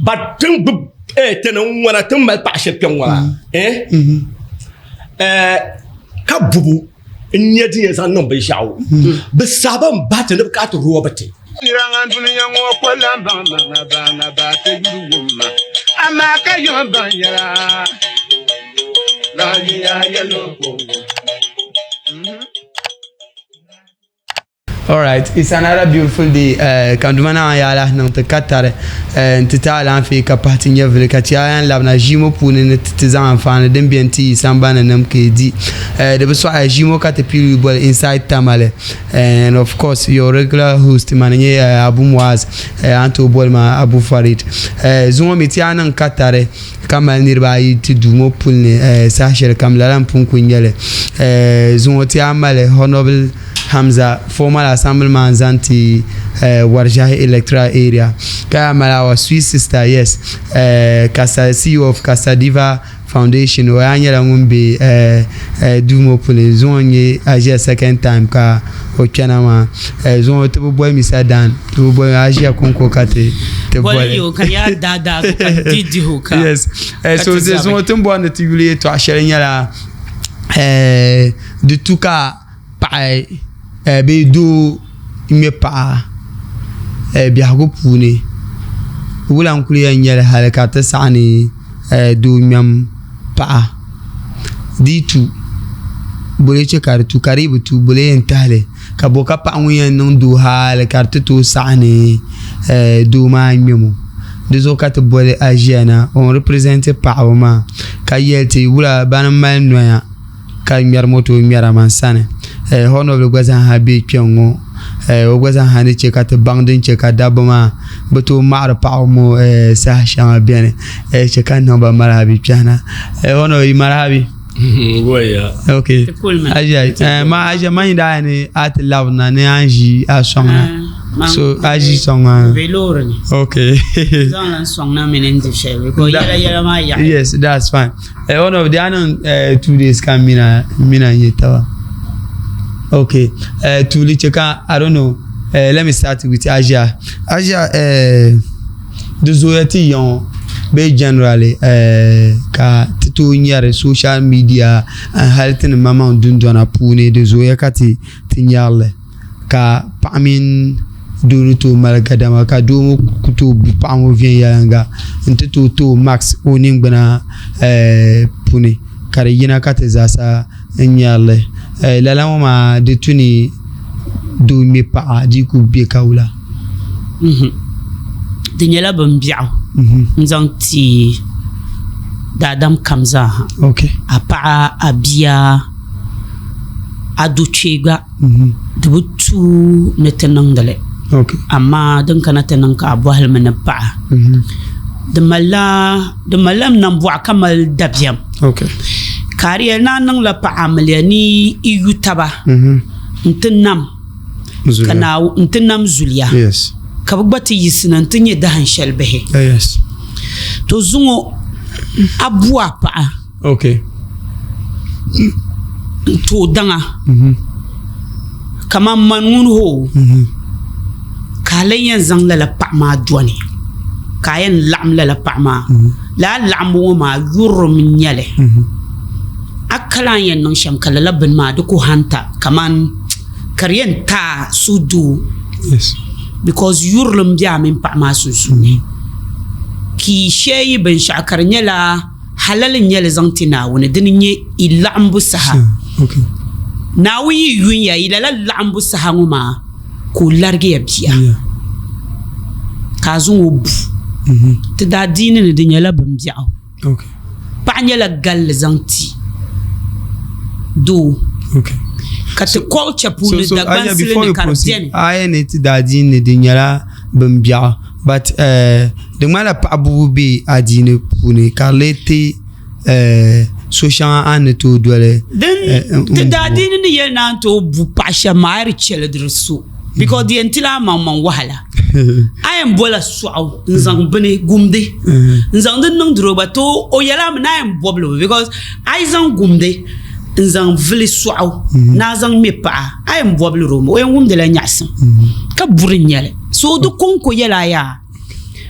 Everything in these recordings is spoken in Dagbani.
But tin gbib eh ti ni ŋwana tin mali paɣa shɛli kpɛŋ ŋɔ maa eh eh ka bubu n nyɛ din yɛn zaŋ niŋ binshɛɣu bi saaba n bahi ti ni bi kana ti roobi ti. Nira ŋan dunia ŋɔ ko lan baŋ maŋa baŋa baa ti yuli wumma, amaa ka yiŋ baŋ yɛla lahiya yɛlo ko. Alright, it's another beautiful day. Eh, ka Duuma Naawuni yaa lahi niŋ ti ka tari eh, n-ti ti alaafee ka pahi ti nyɛvili ka ti yaa yan labina ʒii ŋɔ puuni ni ti ti zaŋ anfaani din beni ti yi sambani nim ka yi di. Eh, di bi sɔɣiya ʒii ŋɔ ka ti piili boli Inside Tamale. Eh, and of course your regular host mani nyɛ eh, Abu Muaz eh, a ni tooi boli ma Abu Farid. Eh, zuŋɔ mi ti yaa niŋ ka tari ka mali niriba ayi ti duu ŋɔ puli ni eh, saha shɛli kam lala m-pun kuli nyɛli. Eh, zuŋɔ ti yaa mali Honourable Hamza former assembly man zaŋ ti Warjahi electoral area ka yaa mali our sweet sister yes Kasa CEO of Kasa Diva Foundation o yaa nyɛla ŋun be duu ŋɔ puuni zuŋɔ n-nyɛ a ʒiya second time ka o kpɛna maa zuŋɔ ti bi boli Mr. Dan ti bi boli a ʒiya kɔŋko ka ti boli yes so zuŋɔ ti ni bɔri ni ti yuli yɛltɔɣa shɛli nyɛla di tu ka paɣa bee doo ŋmɛ paɣa biɛhigu puuni wula n kuli yɛn nyɛli hali ka ti saɣa ni doo ŋmɛm paɣa di yi tu boli chɛ ka di tu ka di yi bi tu boli yɛn tahali ka bo ka paɣa ŋun yɛn niŋ doo hali ka di ti tooi saɣa ni doo maa ŋmɛmo dizuɣu ka ti boli a ʒiya na ŋun ripirɛzɛnti paɣaba maa ka yɛli ti wula bani mali noya ka ŋmɛri moto ŋmɛra man sani Honorable gba zaa bɛ kpɛŋŋo o gba zaa ni chɛ ka ti baŋ din chɛ ka dabba maa bi tooi maɣari paɣaba ŋo saha shɛŋa biɛni chɛ ka niŋ ba marahabi kpɛhina Honorable yi marahabi aʒia man yi daa ni a ti labina ni a ni ʒi a sɔŋ na so a ʒi sɔŋ maa okay yes that's fine Eh, one of the anong eh, 2 days ka mina mina nyɛ taba okay eh, tuuli chɛ ka i don't know eh, let me start with Asia Asia eh, di zooya ti yaŋɔ bee generally eh, ka ti tooi nyɛri social media n hali ti ni maŋmaŋ dundɔna puuni di zooya ka ti ti nyɛri li ka paɣa mini doo ni tooi mali gadama ka doo ŋɔ ku tooi bu paɣa ŋɔ viɛnyɛlinga n ti tooi tooi mask o ningbuna puni ka di yina ka ti zaasa nyɛri li lala ŋɔ maa di tu ni doo ŋmɛ paɣa di ku bɛ ka wula. Di nyɛla bin biɛɣu n zaŋ ti daadam kam zaaha a paɣa a bia a do kpee gba Di bi tu ni ti niŋdili amaa din kana ti niŋ ka a bɔhili mi ni paɣa di malila nambɔɣu ka mali dabiɛm ka a di yɛli ni a niŋla paɣa amiliya ni yi yu taba n-ti nam zuliya ka bɛ gba ti yiɣisina nti nyɛ dahin shɛli bihi to zuŋɔ a bu a paɣa Okay. N tooi daŋa kamani mani ŋun hoo ka a lan yɛn zaŋ lala paɣa maa dɔni ka a yɛn laɣim lala paɣa maa lala laɣimbu ŋɔ maa yurilim n nyɛli a kali a ni yɛn niŋ shɛm ka lala bini maa di ku hanta kamani ka di yɛn taai suhudoo because yurilim bɛ a mini paɣa maa sunsuuni ka yi shɛɛ yi binshɛɣu ka di nyɛla Halali n-nyɛ li zaŋ ti Naawuni, dini n-nyɛ yi laɣimbu saha. Naawuni yi yun ya yi lala laɣimbu saha ŋɔ maa, ka o larigi ya bia, ka a zaŋ o bu. Ti daadiini ni di nyɛla bimbiɛɣu. Paɣa nyɛla galli zaŋ ti doo, ka ti culture puuni Dagbansili ni ka di beni. A yɛn ni ti daadiini ni di nyɛla bimbiɛɣu. But di ŋmanila paɣa bubu be adiini puuni ka di lee ti so shɛŋa a ni tooi doli. Din ti daadiini ni yɛli ni a ni tooi bu paɣa shɛm maa a yi di chɛli di di so because di yɛn tila a maŋmaŋ wahala. A yɛn bola sɔɣu n zaŋ bini gumdi n zaŋ di niŋdiri o gba to o yɛla mi ni a yɛn bɔbili mi because a yi zaŋ gumdi n zaŋ vili sɔɣu ni a zaŋ ŋmɛ paɣa a yɛn bɔbiliri o mi o yɛn wumdila nyaɣisim ka buri n nyɛli. So di kɔŋko yɛla yaa,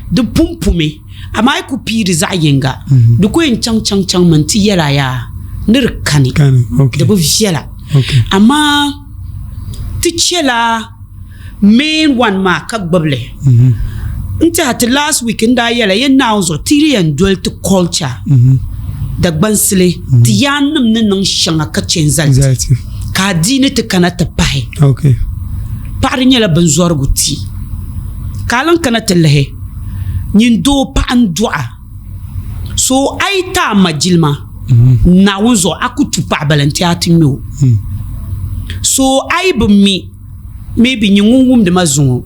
di pumpumi. Amaa a yi ku piiri zaɣ yinga, di ku yɛn chaŋ chaŋ chaŋmi nti yɛl a yaa ni di kani, di bi viɛla. Amaa ti chɛla main one maa ka gbubi li. N tɛha ti last week n daa yɛla yɛn Naawuni zuɣu ti yi yɛn doli ti culture Dagbansili ti yaannim ni niŋ shɛŋa ka chɛ n-zali ti ka adiini ti kana ti pahi. Paɣiri nyɛla binzɔrigu ti ka a lan kana ti lihi nyin doo paɣa n-dɔɣi so a yi ti a ma jilima Naawuni zuɣu a ku tu paɣabala nti a ti ŋme o. So a yi bi mi maybe nyin ŋun wumdi ma zuŋɔ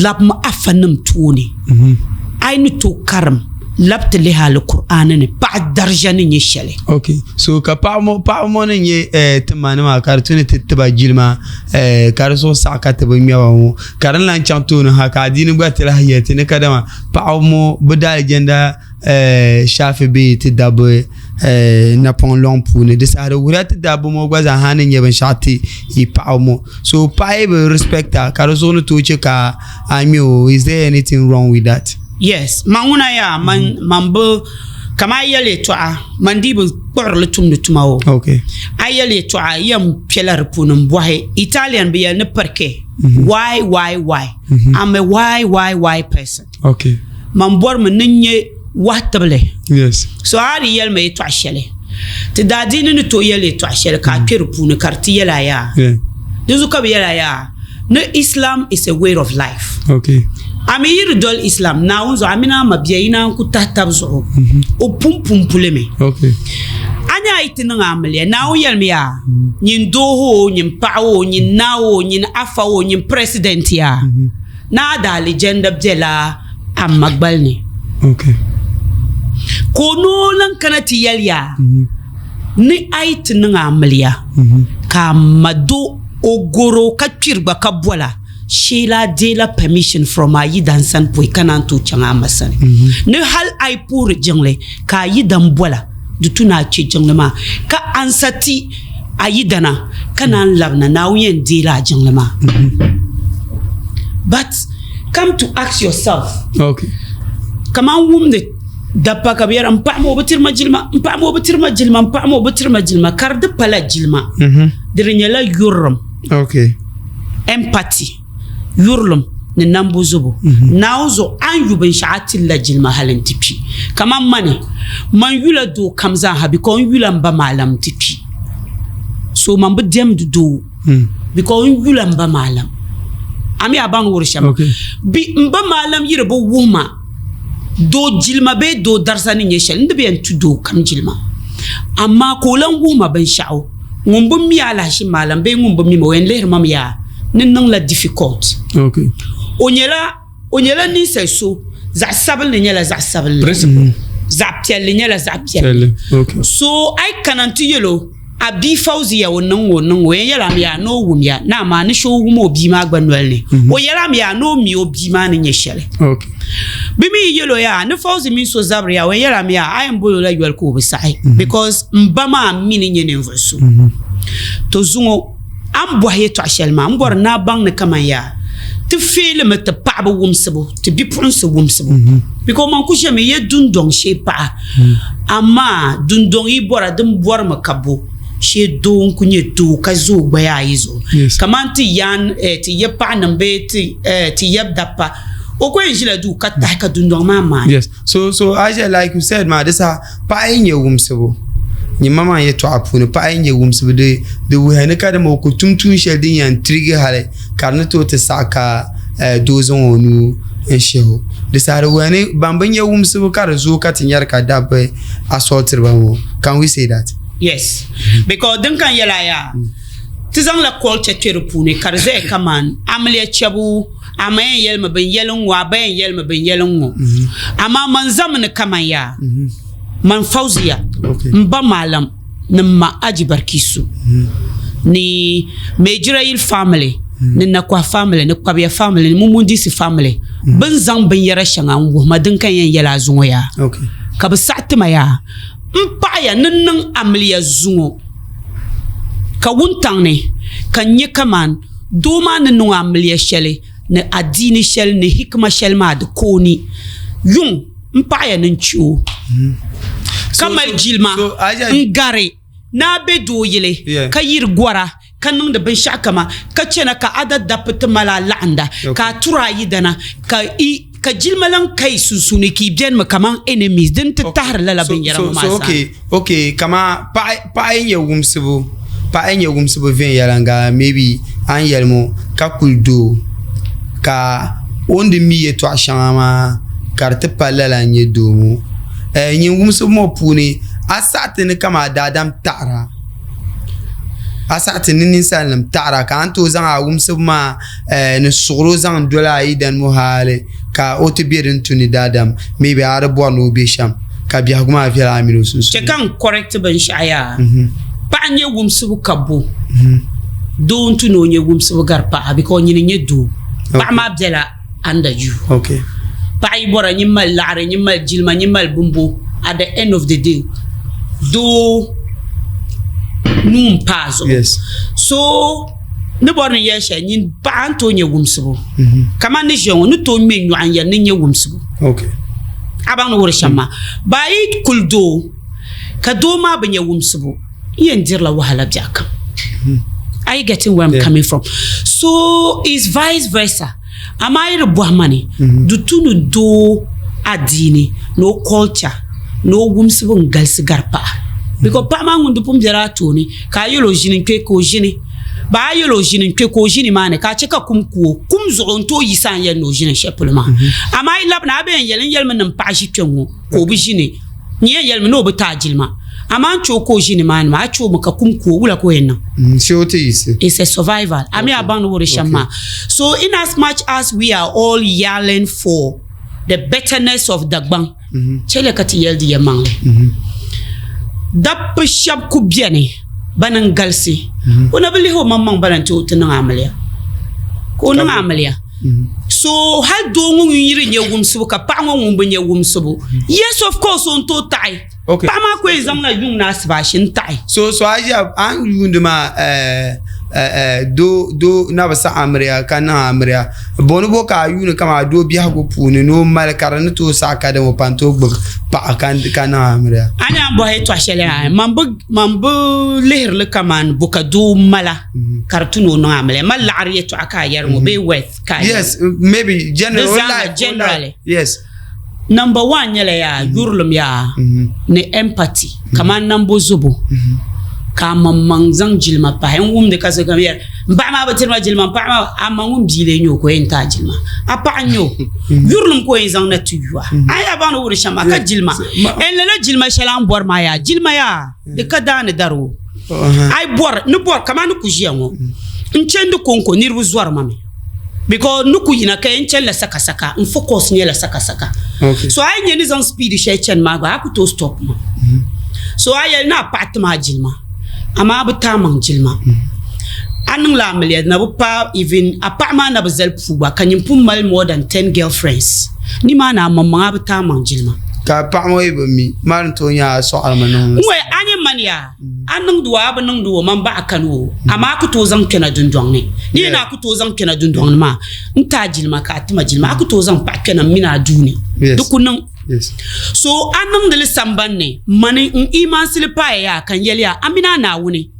labimi afanim tooni a yi ni tooi karim lab ti lihi Alkur'aani ni paɣa darija ni nyɛ shɛli. Ok so ka paɣaba ŋɔ ni nyɛ eh, ti ma nima ka di tu ni ti tiba jilima eh, ka di zuɣu saɣi ka ti bi ŋmɛba ŋɔ ka din lahi chaŋ tooni ha ka adiini gba ti lahi yɛli ti ni kadama paɣaba ŋɔ bi daalijanna eh, shaafi bee ti dabba eh, napɔŋ lɔŋ puuni di saha di wuhiriya ti dabba ŋɔ gba zaa ha ni nyɛ binshaɣu ti yi paɣaba ŋɔ so paɣa yi bi respect a ka di zuɣu ni tooi chɛ ka a ŋmɛ o is there anything wrong with that? Yes, man ŋuna yaa man man bi kama a yɛli yɛtɔɣa man dii bi kpuɣirili tumdi tuma o. Okay. A yɛli yɛtɔɣa yɛn kpɛla di puuni n bɔhi Italian bi yɛli ni perché why why why I'm a why why why person. Okay. Man bɔrimi ni n nyɛ wahi tibili. Yes. So a di yɛli ma yɛtɔɣa shɛli ti daadiini ni tooi yɛli yɛtɔɣa shɛli ka a kpɛ di puuni ka di ti yɛli a yaa. Yeah. Dinzuɣu ka bi yɛli a yaa ni Islam is a way of life. Okay. A mi yi di doli Islam, Naawuni zuɣu a mini a mabia yi naan ku tahi tab zuɣu, o pun pumpuli mi. Okay. A nya a yi ti niŋ amiliya, Naawuni yɛlimi yaa, nyin doo o, nyin paɣa o, nyin naa o, nyin afa o, nyin president yaa, ni a daalijɛnda bela a ma gbali ni. Okay. Ka o noo lan kana ti yɛli yaa, ni a yi ti niŋ amiliya, ka a ma do o goro ka kpiri gba ka bola, shee la a deela permission from a yidan sani pɔi ka naan tooi chaŋ a ma sani. Ni hal a yi puhiri jiŋli ka a yidan bola, di tu ni a kpe jiŋli maa ka ansa ti a yidana ka naan labina, Naawuni yɛn deela a jiŋli maa. But come to ask yourself, Okay. kaman wumdi dabba ka bɛ yɛra m paɣa maa o bi tiri ma jilima, m paɣa maa o bi tiri ma jilima, m paɣa maa o bi tiri ma jilima, ka di di pala jilima. Di di nyɛla yurilim. Okay. Empathy, yurilim ni nambo zubu. Naawuni zuɣu a ni yu binshɛɣu a tiri la jilima hali nti kpi. Kaman mani, man yula doo kam zaa ha because n yula m ba maalam nti kpi. So man bi diɛmdi doo because n yula m ba maalam. A mi a baŋ ni wuhiri shɛm? Okay. Bi m ba maalam yi di bi wuhi ma doo jilima bee doo darisa ni nyɛ shɛli, n di bi yɛn tu doo kam jilima. Amaa ka o lan wuhi ma binshɛɣu ŋun bi mi alahichi maalam bee ŋun bi mi ma, o yɛn lihiri ma mi yaa ni niŋla difficult. Okay. O nyɛla o nyɛla ninsal so zaɣ sabinli nyɛla zaɣ sabinli, Principle. zaɣ piɛlli nyɛla zaɣ piɛlli. Piɛlli. Okay. So a yi kana nti yɛl o a bia Fauziya o niŋ o niŋ o yɛn yɛl a mi yaa ni o wum ya ni amaa ni shee o wum o bia maa gba noli ni. O yɛl a mi yaa ni o mi o bia maa ni nyɛ shɛli. Okay. Bɛ mi yi yɛl o yaa ni Fauzi mini so zabiri yaa o yɛn yɛl a mi yaa a yɛn bol o la yoli ka o bi saɣi because m ba maa mi ni nyɛ ninvuɣ so. To zuŋɔ a ni bɔhi yɛtɔɣ shɛli maa m bɔri ni a baŋ ni kaman yaa ti feelimi ti paɣiba wumsibu ti bipuɣinsi wumsibu because man ku ʒemi n-ye dundɔŋ shee paɣa amaa dundɔŋ yi bɔra din bɔrimi ka bo shee doo n-ku nyɛ doo ka ʒe o gbaya ayi zuɣu kaman ti yaan ti yab paɣanima bee ti yab dabba O ko yɛn ʒila duu ka tahi ka dundɔŋ maa maai. Yes. So, so Aisha, like you said maa, di saha paɣa yi nyɛ wumsibu, nyɛ ma maa yɛtɔɣa puuni, paɣa yi nyɛ wumsibu di di wuhiya ni kadama o ku tum tuun shɛli din yɛn tirigi hali ka di ni tooi ti saɣi ka eh, doo zaŋ o nuu n shihi o. Di saha di wuhiya ni ban bi nyɛ wumsibu ka di zooi ka ti nyari ka dabba assaultiri ba ŋɔ. Can we say that? Yes. Because din ka n yɛli a yaa, ti zaŋla culture kpe di puuni ka di zaya kaman amiliya chɛbu, A ma yɛn yɛlimi bin yɛli n-ŋɔ, a ba yɛn yɛlimi bin yɛli n-ŋɔ. Amaa man zami ni kaman yaa, man Fauziya, m ba Maalam ni m ma Aji Barkisu ni Mejirayil family ni Nakɔha family ni Kpabiya family ni Mumundisi family bɛ ni zaŋ binyɛra shɛŋa n-wuhi ma din ka n yɛn yɛli a zuŋɔ yaa, ka bɛ saɣi ti ma yaa, m paɣiya ni n niŋ amiliya zuŋɔ ka wuntaŋ ni ka n nya kaman Doo maa ni niŋ amiliya shɛli ni adiini shɛli ni hikima shɛli maa di kooni yuŋ. N paɣiya ni n chɛ o ka mali jilima n-gari ni a be doo yili ka yiri gɔra ka niŋdi binshɛɣu kama ka chana ka a dadabbi ti mali a laɣinda ka a turi a yidana ka ka jilima lan ka yi sunsuuni ka yi benimi kaman enemies din ti tahiri lala binyɛra ŋɔ maa zaa. Ok, kaman paɣa yi nyɛ wumsibu, paɣa yi nyɛ wumsibu viɛnyɛliŋga maybe a ni yɛli ŋɔ ka kuli doo ka o ni di mi yɛltɔɣa shɛŋa maa ka di ti pali lala n-nyɛ doo ŋɔ. Nyin wumsibu ŋɔ puuni a saɣi ti ni kaman daadam taɣira, a saɣi ti ni ninsalinima taɣira ka a ni tooi zaŋ a wumsibu maa ni suɣiri o zaŋ doli a yidana ŋɔ hali ka o ti be din tu ni daadam maybe a di bɔri ni o be shɛm ka biɛhigu maa viɛla a mini o sunsuuni. Chɛ ka n correct binshɛɣu yaa. Paɣa nyɛ wumsibu ka bo doo n-tu ni o nyɛ wumsibu gari paɣa because nyini n-nyɛ doo. Paɣa maa bela under you. Paɣa yi bɔra nyin mali laɣiri, nyin mali jilima, nyin mali bimbo at the end of the day doo nuu m-pa a zuɣu. So ni bɔri ni yɛli shɛli nyin paɣa n tooi nyɛ wumsibu mhm. kamani ni ʒiya ŋɔ ni tooi ŋmɛ nyɔɣu n yɛli ni nyɛ wumsibu a baŋ ni wuri shɛm maa ba yi kuli doo ka doo maa bi nyɛ wumsibu n yɛn dirila wahala biɛɣu kam mhm. Are you getting where I'm yeah. coming from? So it's vice versa. Amaa yi di bɔhi ma ni mhm. di tu ni doo adiini ni o culture ni o wumsibu n galisi gari paɣa because paɣa maa ŋun di pun bela a tooni ka a yɛl o ʒini n-kpe ka o ʒini ba a yɛl o ʒini n-kpe ka o ʒini maa ni ka a chɛ ka kum ku o kum zuɣu n-tooi yiɣisi a ni yɛli ni o ʒini shɛli polo maa mhm. amaa yi labina a bee n-yɛli n yɛlimi ni m paɣa ʒi kpɛŋ ŋɔ ka o bi ʒini n yɛn yɛlimi ni o bi ti a jilima amaa n chɛ o ka o ʒi nimaani maa a chɛ o mi ka kum ku o wula ka o yɛn niŋ mm, so o ti yiɣisi it's a survival a mi a baŋ ni wuhiri shɛm maa so in as much as we are all yelling for the betterness of Dagbaŋ mm-hmm. chɛliya ka ti yɛli di yɛlimaŋli mm-hmm. dabba shɛba ku beni bani n galisi mm-hmm. o na bi lihi o maŋmaŋ bana nti o ti niŋ amiliya ka o niŋ amiliya So hali doo ŋɔ ŋun yi di nyɛ wumsibu ka paɣa ŋɔ ŋun bi nyɛ wumsibu. Yes of course o ni tooi taɣi. Okay. Paɣa maa ku yɛn zaŋla yuŋ ni asibaasi n-taɣi. So so a ʒiya a ni yuundi maa eh, eh, eh, doo doo na bi saɣi amiliya ka niŋ amiliya bo ni bo ka a yuuni kaman doo biɛhigu puuni ni o mali ka di ni tooi saɣi ka dama o pa n-tooi gbubi paɣa ka ka niŋ amiliya. A ni a ni bɔhi yɛtɔɣ shɛli yaa man bi man bi lihiri li kaman bo ka doo mala. Ka di tu ni o niŋ amiliya mali laɣiri yɛltɔɣa ka a yɛri ŋɔ bee wealth ka a yɛri. Yes, maybe general Di zaa life, generally. Yes. Number one nyɛla yaa yurilim yaa ni empathy kamani nambo zobo ka a maŋmaŋ zaŋ jilima pahi n wumdi ka sokam yɛri m paɣa maa bi tiri ma jilima m paɣa maa a ma ŋun bia lee nyɛ o ka o yɛn ti a jilima a paɣa n nyɛ o yurilim ka o yɛn zaŋ na ti yu a a yaa baŋ ni wuhiri shɛm maa ka jilima n lala jilima shɛli a ni bɔri maa yaa jilima yaa Di ka daani dari o. A yi bɔri, ni bɔri kamani ni ku ʒiya ŋɔ, n chandi kɔŋko niriba zɔri ma mi because ni ku yina ka n chanila sakasaka, n focus nyɛla sakasaka. So a yi nya ni zaŋ speed shɛli chani maa gba a ku tooi stop ma. So a yɛli ni a paɣa ti ma jilima amaa a bi ti a maŋ jilima. A niŋla amiliya di na bi paai even a paɣa maa na bi zali puu gba ka nyin pun mali more than 10 girlfriends. Nimaani a maŋmaŋ a bi ti a maŋ jilima. Ka paɣa ŋɔ yi bi mi, mali n-tooi nya a sɔɣirimi niŋ li. N-wai, a nya mani yaa, a niŋdi o, a bi niŋdi o, man baɣa kani o, amaa a ku tooi zaŋ kpɛna dundɔŋ ni. Ni yɛn a ku tooi zaŋ kpɛna dundɔŋ ni maa, n ti a jilima ka a ti ma jilima, a ku tooi zaŋ paɣa kpɛna m mini a duu ni. Di ku niŋ. So a niŋdi li samban ni, mani n iimaansili paaya yaa ka n yɛli ya, a mini a Naawuni.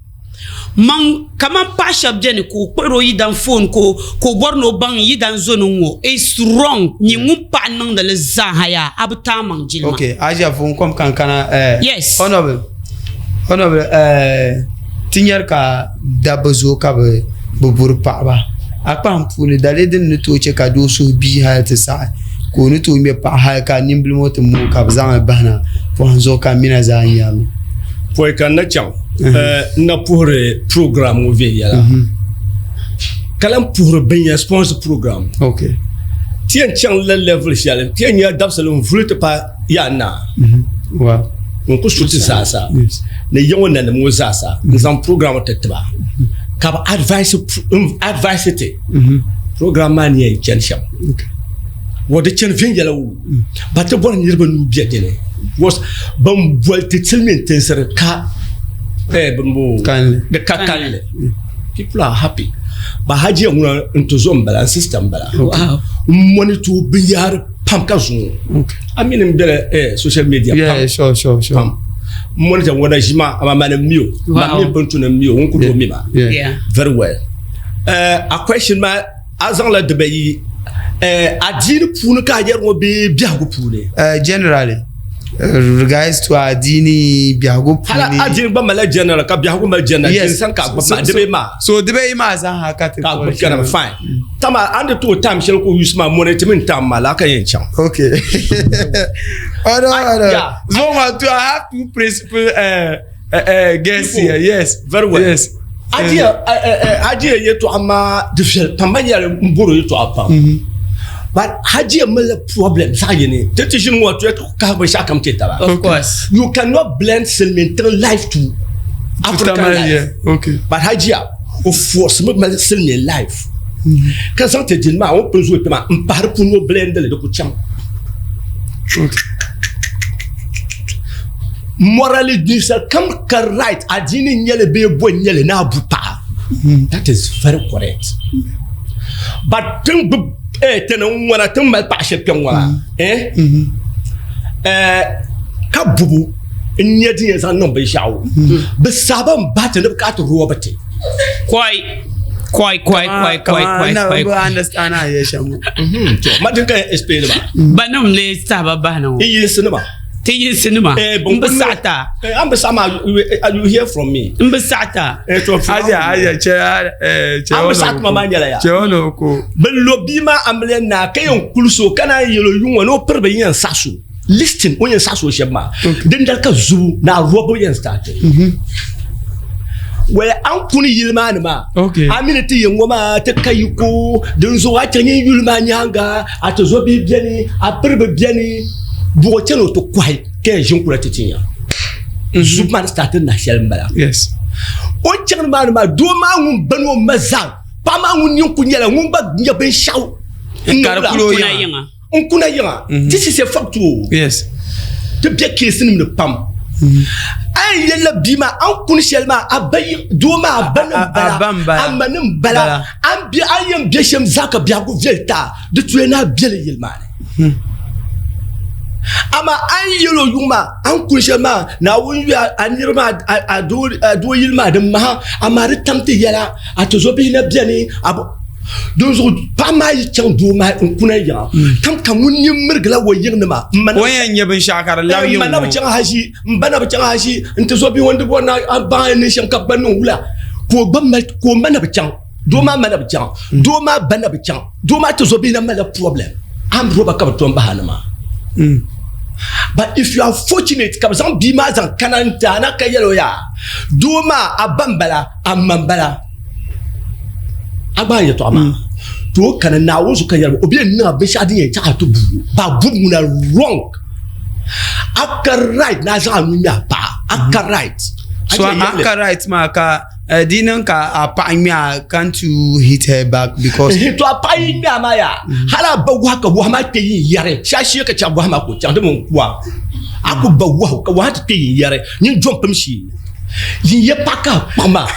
Maŋ kaman paɣa shɛba beni ka o kpuɣiri o yidan foon ka o bɔri ni o baŋ n yidan zo ni ŋ-ŋɔ it's wrong nyin ŋun paɣa niŋdi li zaaha yaa a bi ti a maŋ jilima. Ok, Asia foon kom ka n kana eh, Yes. Honorable, Honorable eh, ti nyari ka dabba zooi ka bɛ bi buri paɣaba. A kpahim puuni daliri din ni tooi che ka doo suhu bii hali ti saɣi ka o ni tooi ŋmɛ paɣa hali ka nimbili ŋɔ ti mooi ka bɛ zaŋ li bahina pɔhim zuɣu ka mina zaa nyari li. Pɔi ka n na chaŋ n na puhiri program ŋɔ viɛnyɛla ka lahi puhiri bin yɛn sponsor program ti yɛn chaŋ la level shɛli ti yɛn nyɛla dabisili n vuli ti paai yaa naa n ku su ti zaasa ni ya ŋɔ nanim ŋɔ zaasa n zaŋ program ŋɔ ti tiba ka bi advice ti program maa ni yɛn chani shɛm Wɔ di chani viɛnyɛla o ba ti bɔri niriba nuu bɛ dini was ban boli ti silimiin tinsi di ka eh, di ka kalinli people are happy ba hajiya ŋuna n ti zo n bala n sister n bala n monitor binyahari. Pam ka zuŋɔ. A mi ni n bela social media pam. Yeah, sure, sure, sure. Pam. M monitor ŋɔ na ʒi maa, amaa mani m mi o. Ma mi pun tu ni m mi o, ŋun ku tooi mi ma. Very well. A question maa, a zaŋla dibayi adiini puuni ka a yɛri ŋɔ bee biɛhigu puuni? Generally, regards to adiini biɛhigu puuni. Hali adiini gba malila general ka biɛhigu mali general. Yes. Din sani ka a gbubi maa, dibayi maa. So dibayi maa zaa ka ti Ka a gbubi kana, fine. Tama a ni ti o time shɛli ka o use maa moni ti mini time maa laa ka yɛn chaŋ. Okay. Hold on, hold on. Yeah. So, I have two principal guests here. Yes. Very well. Yes. Ajiya ajiya yɛltɔɣa maa di viɛli pam man yɛli n bori yɛltɔɣa pam. But hajiya malila problem zaɣ yini ti ti ʒini ŋɔ ti kahi binshɛɣu kam ti taba. Of course. You cannot blend silimiin tiŋ life to African life. Yeah. Okay. But hajiya o force mi mali silimiin life ka zaŋ ti dini maa o ni pun zooi kpɛ maa n pahi di puuni o blend li di ku chaŋ. Okay. Morally ninsal kam ka right adiini n nyɛli bee bo n nyɛli ni a bu paɣa that is very correct but tin gbib eh tini n ŋwana tin mali paɣa shɛli kpɛ ŋwana eh eh ka bubu n nyɛ din yɛn zaŋ niŋ binshaɣu bi saaba n bahi ti ni bi kana ti rɔbi ti Koi. Koi, koi, koi, koi, koi, koi. I understand how you shall. Ma din ka yɛn explain ba Ba nim lee saaba bahi na ŋɔ. n yinsi nima Ti yinsi nima. Eh, N bi saɣita. An bi saɣi maa you hear from me. N bi saɣita. Eh, to Aja, aja, che, eh, che. An bi saɣi tuma maa nyɛla ya. Che ono ko. Bi lo bia maa amiliya naa ka yɛn kuli so ka naan yɛl o yuŋ ni o piri bi yɛn saɣi so listing o yɛn saɣi so shɛba maa dindali ka zubu ni a rɔbu yɛn start. Waya an kuni yili maa ni maa a mi ni ti yɛn ŋɔ maa ti ka yiko dinzuɣu a chɛ nyin yuli maa nyaaŋa a ti zo bihi beni a piri bi beni buɣu chɛni o ti kɔhi ka yɛn ʒini kula ti ti nya zubu maa ni start nahi shɛli m-bala o ni chaŋ nimaani maa doo maa ŋun bani o ma zaa paɣa maa ŋun nini kuli nyɛla ŋun gba nya binshɛɣu n kuna yiŋa this is a fact o ti bɛ case nim ni pam a yɛn yɛlila bia maa a ni kuni shɛli maa a ba doo maa a ba ni bala a ma ni bala a ni yɛn bɛ shɛm zaa ka biɛhigu viɛli ti a di tuya ni a bɛli yili maa ni amaa a ni yɛli o yuŋ maa a ni kuni shɛli maa Naawuni yuya a niriba maa a doo yili maa di maha amaa di tam ti yɛla a tizobihi na bɛni a Dinzuɣu paɣa maa yi chaŋ doo maa n kuna yiŋa kam ka ŋun nyin mirigila o yiŋ nima m ma O yɛn nyɛ binshɛɣu ka di labi yiŋ m ma na bi chaŋ haʒi m ba na bi chaŋ haʒi n ti zo bihi ŋɔ n di bɔri ni a baŋ a ni niŋ shɛm ka bɛ gba niŋ wula ka o gba mali ka o ma na bi chaŋ doo maa ma na bi chaŋ doo maa ba na bi chaŋ doo maa ti zo bihi na malila problem armed robber ka bi tom bahi a ni maa but if you are fortunate ka bi zaŋ bia maa zaŋ kana n ti a na ka yɛl o yaa doo maa a ba n bala a ma n bala a gba yɛltɔɣa maa to o kana Naawuni zuɣu ka yɛli o bɛ yɛn niŋ a binshɛɣu din yɛn chaɣ a ti buugi ba bubu ŋuna wrong a ka right ni a zaŋ a nuu ŋmɛ a paɣa a ka right so a ka right maa ka eh, di niŋ ka a paɣa ŋmɛ a can't you hit her back because to a paɣa yi ŋmɛ a maa yaa hali a ba wahu ka wahu maa kpɛ yin yɛri shee ka chaɣ wahu maa ka o chaŋ di mini kuwa a ku ba wahu ka wahu ti kpɛ yin yɛri nyin jɔmpim shee Yin ya paɣa ka kpaɣi maa.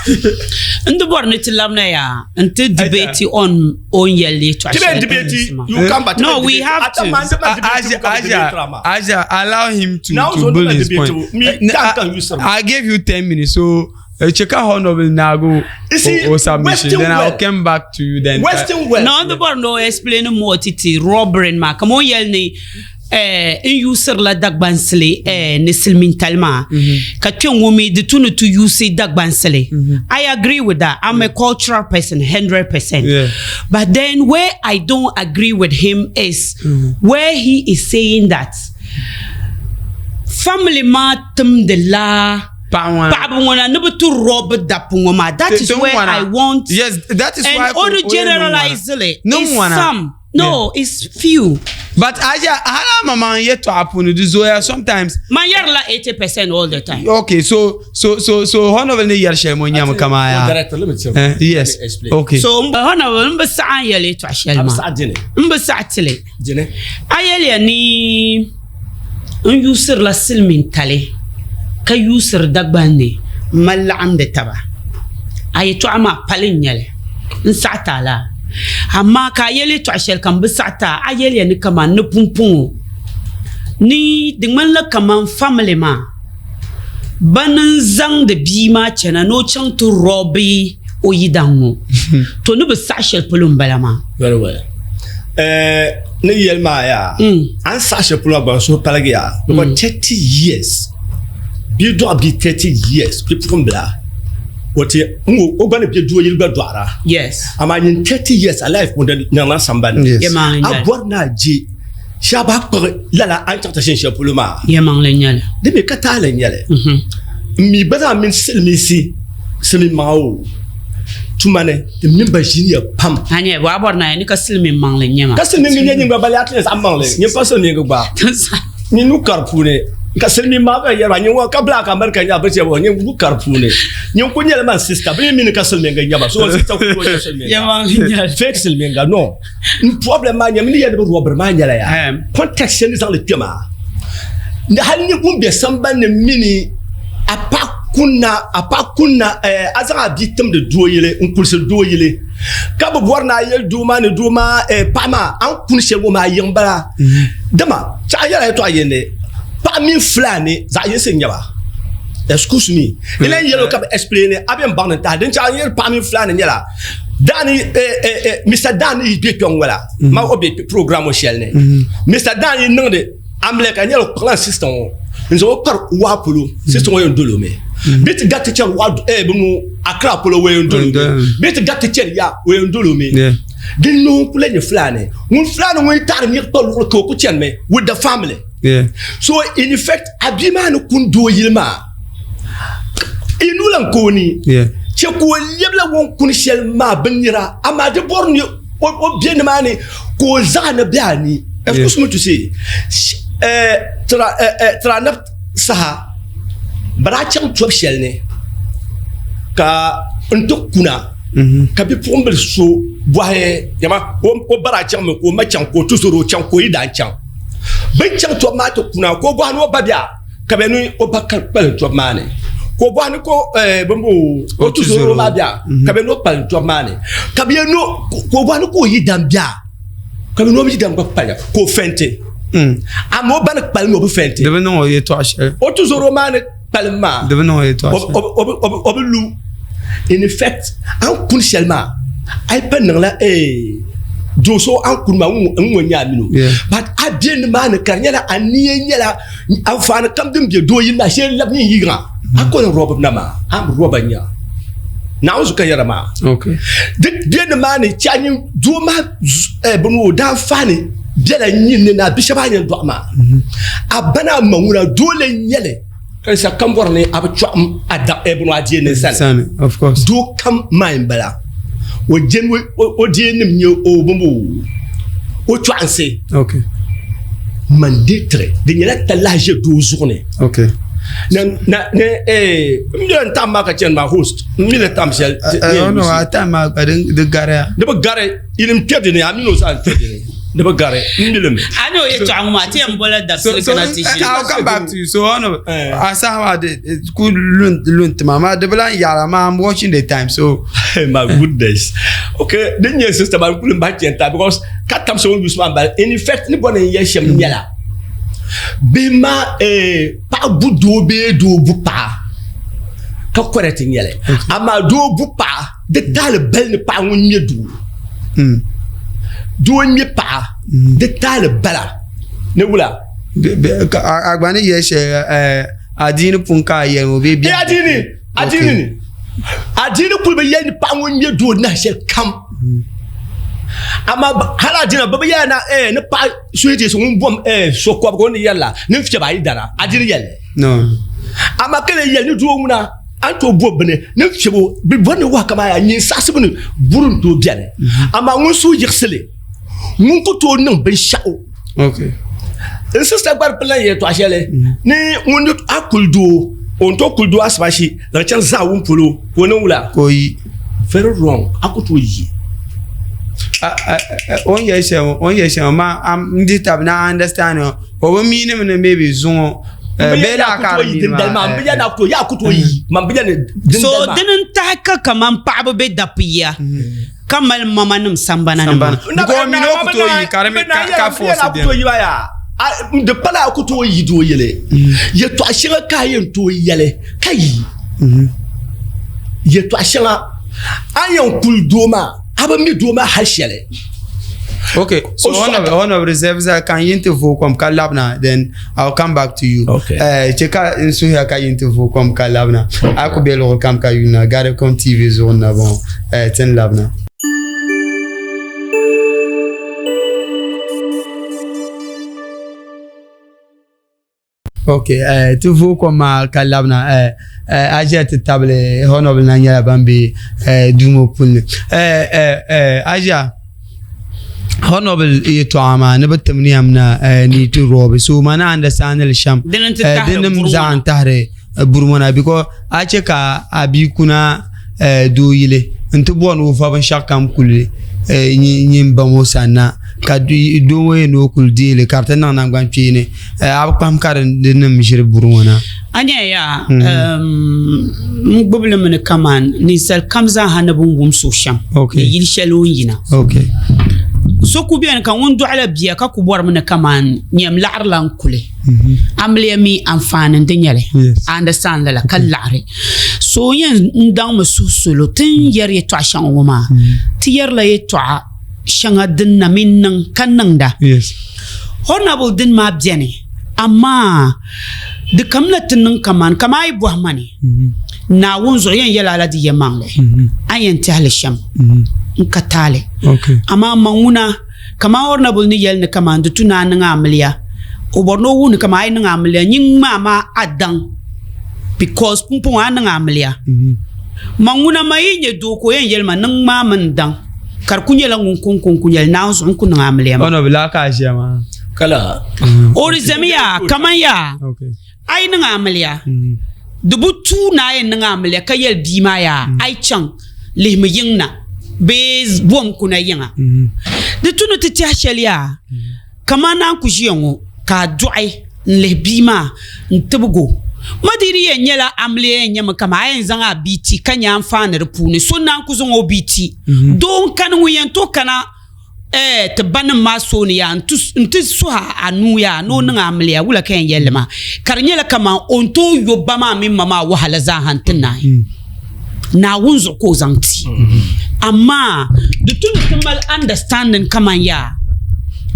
N di bɔri ni ti labina yaa n ti debate on o ni yɛli yɛltɔɣa Ti bɛ shɛli debate din maa. you come back. No, we have to. Aja, Aja, Aja, allow him to, Now to zo build na his debate point. mi Eh, kan kan use I gave you 10 minutes, so check out Honorable Nago You see, or, or submission. Western Then I'll world- come back to you then. Western world. No, n di bɔri ni o explain more ti ti robbery maa kamani o ni yɛli ni Eh, n yuusirila Dagbansili eh, ni silimiintali maa mhm. ka kpe ŋɔ mi di tu ni ti yuusi Dagbansili. Mhm. I agree with that. I'm a cultural person, 100%. Yeah. But then where I don't agree with him is mm -hmm. where he is saying that family maa timdi la paɣaba ŋɔ na ni bi ti rob dabba ŋɔ maa. That is where I want. Yes, that is and why. And o generalize it. It's some. No, yeah. It's few. But aja hala mama yɛtɔɣa puuni di zooya sometimes. Man yɛrila 80% all the time. Okay, so so so so honorable ni yɛri shɛli ŋɔ nyɛmi kama ya. Director, let me tell you. Yes. Okay. So honorable n bi saɣa n yɛli yɛtɔɣa shɛli maa. N bi saɣa tili. A yɛliya ni n yuusirila silimiintali ka yuusiri Dagbaŋ ni m mali laɣimdi taba. A yɛtɔɣa maa pali n nyɛli. N saɣi ti a laa. Amaa ka a yɛli yɛtɔɣ shɛli kam bi saɣi ti a, a yɛliya ni kaman ni pumpɔŋɔ ni di ŋmanila kaman famili maa bani n-zaŋdi bia maa chana ni o chaŋ ti rɔbi o yidaŋ ŋɔ, to ni bi saɣi shɛli polo m-bala maa. Very well. Eh, ni yɛli maa yaa, a ni saɣi shɛli polo maa gba n suhu paligiya because 30 years, bia dɔɣi bia 30 years, bipuɣimbila. O ti n o gba ni bɛ doo yili gba dɔɣira. Yes. Amaa nyin 30 years a life puuni di niŋla sambani. Yes. Yɛmaŋli A nyɛli. bɔri ni a je shɛba bahi kpuɣi lala a ni chaŋ ti ʒini shɛli polo maa. Yɛmaŋli nyɛli. Di mi ka taali n-nyɛli. N mi gba zaa mini silimiinsi silimiin maŋa o tuma ni ti mini ba ʒiniya pam. A nyɛ bɔ a bɔri ni a yɛn ni ka silimiin maŋli n-nyɛ maa. Ka silimiingi nyɛ nyin gba bali a ti nyɛ zaɣ maŋli nyin pa silimiingi gba. Nyin nu kari puuni ka silimiin maa gba yɛri ba nyin ka black America nyɛ bɛ chɛ bɔ nyin nu kari puuni nyin ku nyɛla man sister bɛ mi ni ka silimiinga nyɛba so sister ku nyɛ silimiinga fake silimiinga no n problem maa nyɛmi ni yɛli bi rɔbiri maa nyɛla ya context shɛli ni zaŋli kpɛ maa ni hali ni ŋun bɛ sambani mini a paɣa kunna a paɣa kunna a zaŋ a bia timdi doo yili n kulisi doo yili ka bi bɔri ni a yɛli doo maa ni doo maa paɣa maa a ni kuni shɛli ŋɔ maa yiŋ bala Dama tɛɣu yɛla yɛtɔɣa yinli paɣa mini Fulani zaɣ yinsi n-nyɛ ba. Excuse me. N lahi yɛli o ka bi explain a bɛn baŋ ni tahi din chaɣ n yɛli paɣa mini Fulani nyɛla Daani Mister Daani yi be kpɛŋ ŋɔ la ma o be program ŋɔ shɛli ni Mister Daani yi niŋdi amilɛka nyɛla o kpuɣila sister ŋɔ n zaŋ o kpari waa polo sister ŋɔ yɛn doli o mi bɛ ti gariti chani waa bɛ ŋɔ Accra polo o yɛn doli o mi bɛ ti gariti chani ya o yɛn doli o mi. Din noo n-kuli nyɛ Fulani. Ŋun Fulani ŋun yi taɣiri nir kpa luɣili ka o ku chanimi with the family. Yeah. So in effect a bia maa ni kuni doo yili maa yi nuu lan ka o ni Yeah. chɛ ka o lɛbila ŋun kuni shɛli maa binnira amaa di bɔri ni o be nimaani ka o zaɣa ni be a ni. Excuse me to say, tira anab saha bɛ daa chaŋ tɔbu shɛli ni ka n ti kuna ka bipuɣimbila so bɔhi yama o ba daa chaŋmi ka o ma chaŋ ka o tuzɔri o chaŋ ka o yi daa chaŋ bɛ ni chaŋ tɔbu maa ti kuna ka o bɔhi ni o ba bɛ a ka bɛ ni o ba kpalim tɔbu maa ni ka o bɔhi ni ka o tuzɔri o maa bɛ a ka bɛ ni o kpalim tɔbu maa ni ka bɛ ni ka o bɔhi ni ka o yi dan bɛ a ka bɛ ni o yi dan gba kpalim ka o fɛnti amaa o ba ni kpalim o bi fɛnti di bi niŋ o yɛtɔɣa shɛli o tuzɔri o maa ni kpalim maa di bi niŋ o yɛtɔɣa shɛli o bi lu in effect a ni kuni shɛli maa a yi pa niŋla do so a ni kuni maa n ŋɔ nyɛ a mini o but a bɛ nimaani ka di nyɛla a niya nyɛla anfaani kam din bɛ doo yili maa shee labi nyin yiŋa a ko ni rɔbi na maa a ni rɔba nya Naawuni zuɣu ka yɛra maa di bɛ nimaani chɛ a nyin doo maa bini o daanfaani bɛla nyin ni na bi shɛba a yɛn dɔɣi maa a ba ni a ma ŋuna doo lee nyɛli ka sa kam bɔri ni a bi chɔɣim a da bini a deei ninsali doo kam maa n bala o jɛn o deei nim nyɛ o bini o chɔɣinsi mandatory di nyɛla talahi ʒe doo zuɣu ni na na ne n mi n tam maa ka chɛni maa host n mi ni tam shɛli a tam maa ka di gariya di bi gari Ilim kpɛ di ni a mini o zaa kpɛ di ni di bi gari n milimi. A ni o yɛltɔɣa ŋɔ maa ti yɛn bola dabisili kana ti ʒini. I'll come back to you. So on a saha maa di ku lun tima maa di bi lan yaɣira maa I'm watching the time so. My goodness. Okay, din nyɛ sister maa kuli bahi chɛn ta because ka tam so ŋun use maa bala in effect ni bɔri ni n yɛli shɛm nyɛla bihi maa paɣa bu doo bee doo bu paɣa ka correct nyɛli amaa doo bu paɣa Di taali bali ni paɣa ŋun nyɛ doo doo n nyɛ paɣa di taali bala ni wula a gba ni yɛli shɛli adiini pun ka a yɛli ŋɔ bee biɛhigu adiini adiini ni adiini kuli bi yɛli ni paɣa ŋun nyɛ doo nahi shɛli kam amaa hali adiini bi bi yɛli na ni paɣa suhi ti ŋun bom so kɔbiga o ni yɛrila ni n fiɛbi a yi dana adiini yɛli amaa ka lee yɛli ni doo ŋuna A ni tooi bo bini ni fiɛbo bɛ bɔri ni wahu kamani a nyin saɣisibu ni buri n-tooi beni. Amaa ŋun suhu yiɣisi li, ŋun ku tooi niŋ binshɛɣu. N sista gba di pili lan yɛltɔɣa shɛli ni ŋun ni a kuli doo, o ni tooi kuli doo asibashi zaŋ chaŋ zaawuni polo ka o niŋ wula? Ka o yi. Very wrong, a ku tooi yi. O ni yɛli shɛm, o ni yɛli shɛm maa n dihi tabi ni a understand o bi mi ni mi ni maybe zuŋɔ So dini n-tahi ka kaman paɣaba be dapuya. Ka mali mamanim sambana ni maa. Because mi ni o ku tooi yi ka di mi ka force bɛni. Di pala a ku tooi yi doo yɛli yɛtɔɣa shɛŋa ka a yɛn tooi yɛli ka yi yɛtɔɣa shɛŋa a ni yɛn kuli doo maa a bi mi doo maa hali shɛli. Okay, so honorable reserve za kan yin ti vooi kom ka labina then I will come back to you. Okay. Che ka n suhiya ka yin ti vooi kom ka labina. A ku be luɣili kam ka yuna Garicom TV zuɣu na bɔŋɔ ti ni labina. Ok, ti vooi kom maa ka labina a ʒiya ti tabili honorable na nyɛla ban be duu ŋɔ puuni a ʒiya honorable yɛltɔɣa maa ni bi tim niɛm na ni ti roobi so ma na understand li shɛm Dini nim zaɣ n tahiri buri ŋɔ na because a chɛ ka a bia kuna doo yili n ti bɔri ni o va binshaɣu kam kuli nyin ba ŋɔ sanna ka doo ŋɔ yɛn ni o kuli deeli ka di ti niŋ naŋgban kpeeni a bi kpahim ka di nim ʒiri buri ŋɔ na. A nya yaa n gbubi li mi ni kaman ninsal kam zaaha ni bɛ ni wum so shɛm ni yili shɛli o ni yina. So ku beni ka ŋun dɔɣila bia ka ku bɔrimi ni kaman nyam laɣirila n-kuli. Amiliya mi anfaani n-di nyɛli. A understand lala ka laɣiri. So yɛn n daŋmi suhu solo ti ni yɛri yɛtɔɣa shɛŋa ŋɔ maa ti yɛrila yɛtɔɣa shɛŋa din na mi niŋ ka niŋda. Honorable dini maa beni amaa di kamina ti niŋ kaman kaman a yi bɔhi ma ni Naawuni zuɣu yɛn yɛli a la di yɛlimaŋli a ni yɛn tɛhi li shɛm n ka taali amaa man ŋuna Kaman Honorable ni yɛli ni kaman di tu ni a niŋ amiliya, o bɔri ni o wuhi ni kaman a yi niŋ amiliya nyin ŋmaa maa a daŋ because pumpɔŋɔ a niŋ amiliya. Man ŋuna man yi nyɛ doo ka o yɛn yɛli ma niŋ ŋmaa mi n daŋ ka di ku nyɛla ŋun kɔŋko n-ku nyɛli Naawuni zuɣu n ku niŋ amiliya maa. Honorable laa ka a ʒiya maa. Kala. O di zami yaa kaman yaa. A yi niŋ amiliya, di bi tuui ni a yɛn niŋ amiliya ka yɛli bia maa yaa a yi chaŋ lihimi yiŋ na bee bom kuna yiŋa. Di tu ni ti tɛhi shɛli yaa kamani a ni ku ʒiya ŋɔ ka a dɔɣi n-lihi bia maa n-tibigi o. Ma di di yɛn nyɛla amiliya yɛn nyɛmi kamani a yɛn zaŋ a bia ti ka nya anfaani di puuni. So naan ku zaŋ o bia ti doo n-kani ŋun yɛn tooi kana Eh, ti ba nim maa sooni yaa n-ti suhi a nuu yaa ni o niŋ amiliya wula ka yɛn yɛli li maa ka di nyɛla kaman o ni tooi yo ba maa mini ma maa wahala zaaha n-ti naai hmm. Naawuni zuɣu ka o zaŋ ti hmm. amaa di tu ni ti mali understanding kaman yaa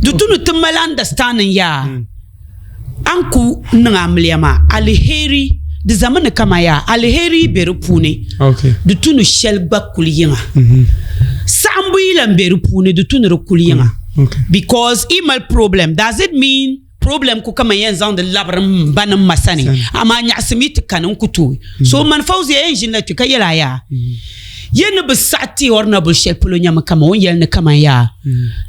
di tu ni ti mali understanding yaa hmm. A ni ku niŋ amiliya maa aliheri, di zami ni kaman yaa aliheri yi be di puuni, di tu ni shɛli gba kuli yiŋa. Mhm. Saɣimbu yi lan be di puuni, di tu ni di kuli yiŋa. Mm, Because i mali problem, does it mean problem ku kaman yɛn zaŋdi labiri m ba ni m ma sani? Amaa nyaɣisim yi ti kani n ku tooi. Mm. So man Fauzia yɛn ʒinila kpe ka yɛli a yaa, mm. yi ni bi saɣi ti Honorable shɛli polo nyami kaman o ni yɛli ni kaman yaa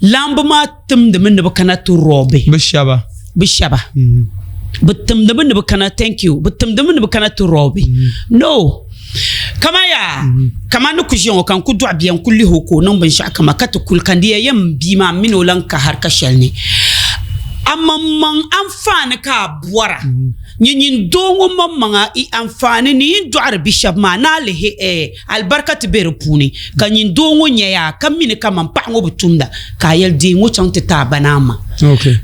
laamba maa timdimi ni bi kana ti rɔbi. Bi shɛba. Bi shɛba. Mm. Bi timdimi ni bi kana thank you. Bi timdimi ni bi kana ti rɔbi. Mm. No. Kama yaa mm. kama ni ku ʒiya ŋɔ ka n ku dɔɣi bia n ku lihi o ka o niŋ binshɛɣu kama ka ti kuli ka n di ya yɛn m bia maa m mini o lan ka harika shɛli ni. A maŋmaŋ anfaani ka a bɔra. Mm. Nyɛ nyin doo ŋɔ maŋmaŋa i anfaani ni yi ni dɔɣiri bi shɛba maa ni a lihi eh Alibarika ti be di puuni, ka nyin doo ŋɔ nya yaa ka mi ni kaman paɣ ŋɔ bi tumda, ka a yɛli, Deei ŋɔ chaŋ ti ti a ba ni a ma.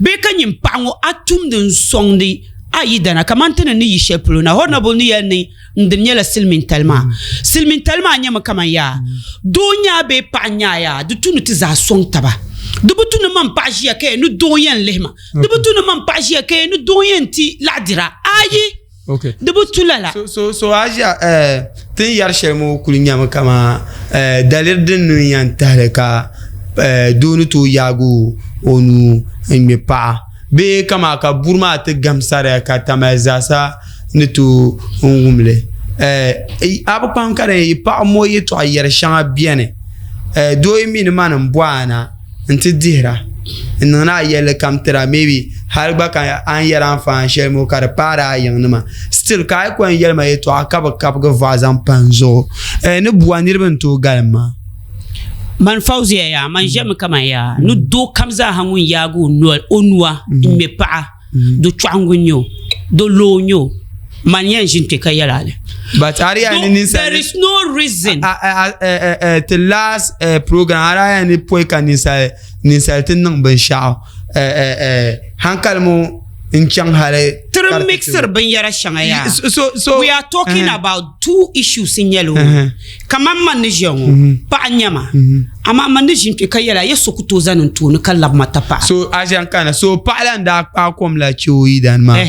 Bee ka nyin paɣ ŋɔ a tumdi n-sɔŋdi a yidana kaman ti ni ni yi shɛli polo na. Honorable ni yɛli ni n dini nyɛla silimiintali maa. Silimiintali maa nyɛmi kaman yaa doo n-nyɛ a bee paɣa n-nyɛ a yaa, di tu ni ti zaa sɔŋ taba. Di bi tu ni man paɣa ʒiya ka yɛli ni doo n-yɛn lihi ma. Di bi tu ni man paɣa ʒiya ka yɛli ni doo n-yɛn ti laɣidira. Aayi! Okay. Di bi tu lala. So so so a ʒiya eh, ti ni yɛri shɛli ŋɔ kuli nyɛmi kaman eh, daliri din ni yɛn tahili ka eh, doo ni tooi yaagi o nuu n-ŋme paɣa bee kaman ka buri maa ti gam sariya ka tamali zaasa ni tooi n wum li. Eh, a bi kpahim ka di paɣa mo yɛltɔɣa yɛri shɛŋa beni eh, doo yi mi ni mani m-bɔhi a na n-ti dihira n-niŋdi a yɛlli kam tira maybe hali gba ka a ni yɛri anfaani shɛli ŋɔ ka di paari a yiŋnima still ka a yi ku yɛn yɛli ma yɛltɔɣa ka bi kabigi vɔɣu zaŋ pa n zuɣu ni bua niriba n-tooi galim maa. Man Fauzia yaa, man ʒɛmi kaman yaa ni doo kam zaaha ŋun yaagi o nua n-ŋme paɣa, do chɔɣiŋgu n-nyɛ o, do loo n-nyɛ o. Man yɛn ʒini kpe ka yɛli a li. But a di yɛli ni ninsal There is no reason. Ti last program a daa yɛli ni pɔi ka ninsal ninsal ti niŋ binshɛɣu hankali mo n chaŋ hali Ti di mixiri binyɛra shɛŋa yaa. So so We are talking about two issues n nyɛli o. Kaman man ni ʒiya ŋɔ paɣa n nyɛ ma amaa man ni ʒini kpe ka yɛli a ya so ku tooi zani n tooni ka labi ma tapaɣa. So a ʒiya n kana so paɣa la n daa kpaai kom la che o yidana maa.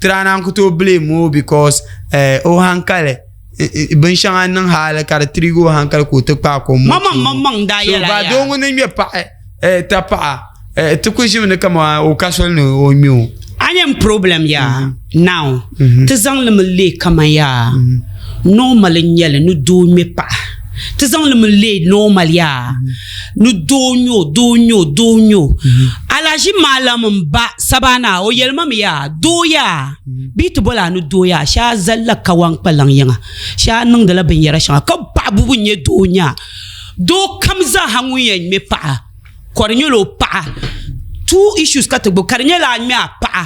Tira naan ku tooi blame o because o hankali binshɛŋa niŋ hali ka di trigger o hankali ka o ti kpaai kom ŋɔ Maŋmaŋ maŋmaŋ n daa So yɛla ba yaa. doo ŋun ni ŋmɛ paɣa tapaɣa ti ku ʒimi ni kaman o ka soli ni o ŋmɛ o. A nya n problem yaa now ti zaŋ li mi leei kaman yaa normal n nyɛli ni doo ŋmɛ paɣa ti zaŋ li mi leei normal yaa ni doo n-nyɛ o doo n-nyɛ o doo n-nyɛ o Alhaji Malam m ba Sabana o yɛli ma mi yaa doo yaa bɛ yi ti boli a ni doo yaa shee a zalila kawan kpalaŋ yiŋa shee a niŋdila binyɛra shɛŋa ka paɣa bubu n-nyɛ doo n-nyɛ a doo kam zaaha ŋun yɛn ŋmɛ paɣa ka di nyɛla o paɣa two issues ka ti gbubi ka di nyɛla a ŋmɛ a paɣa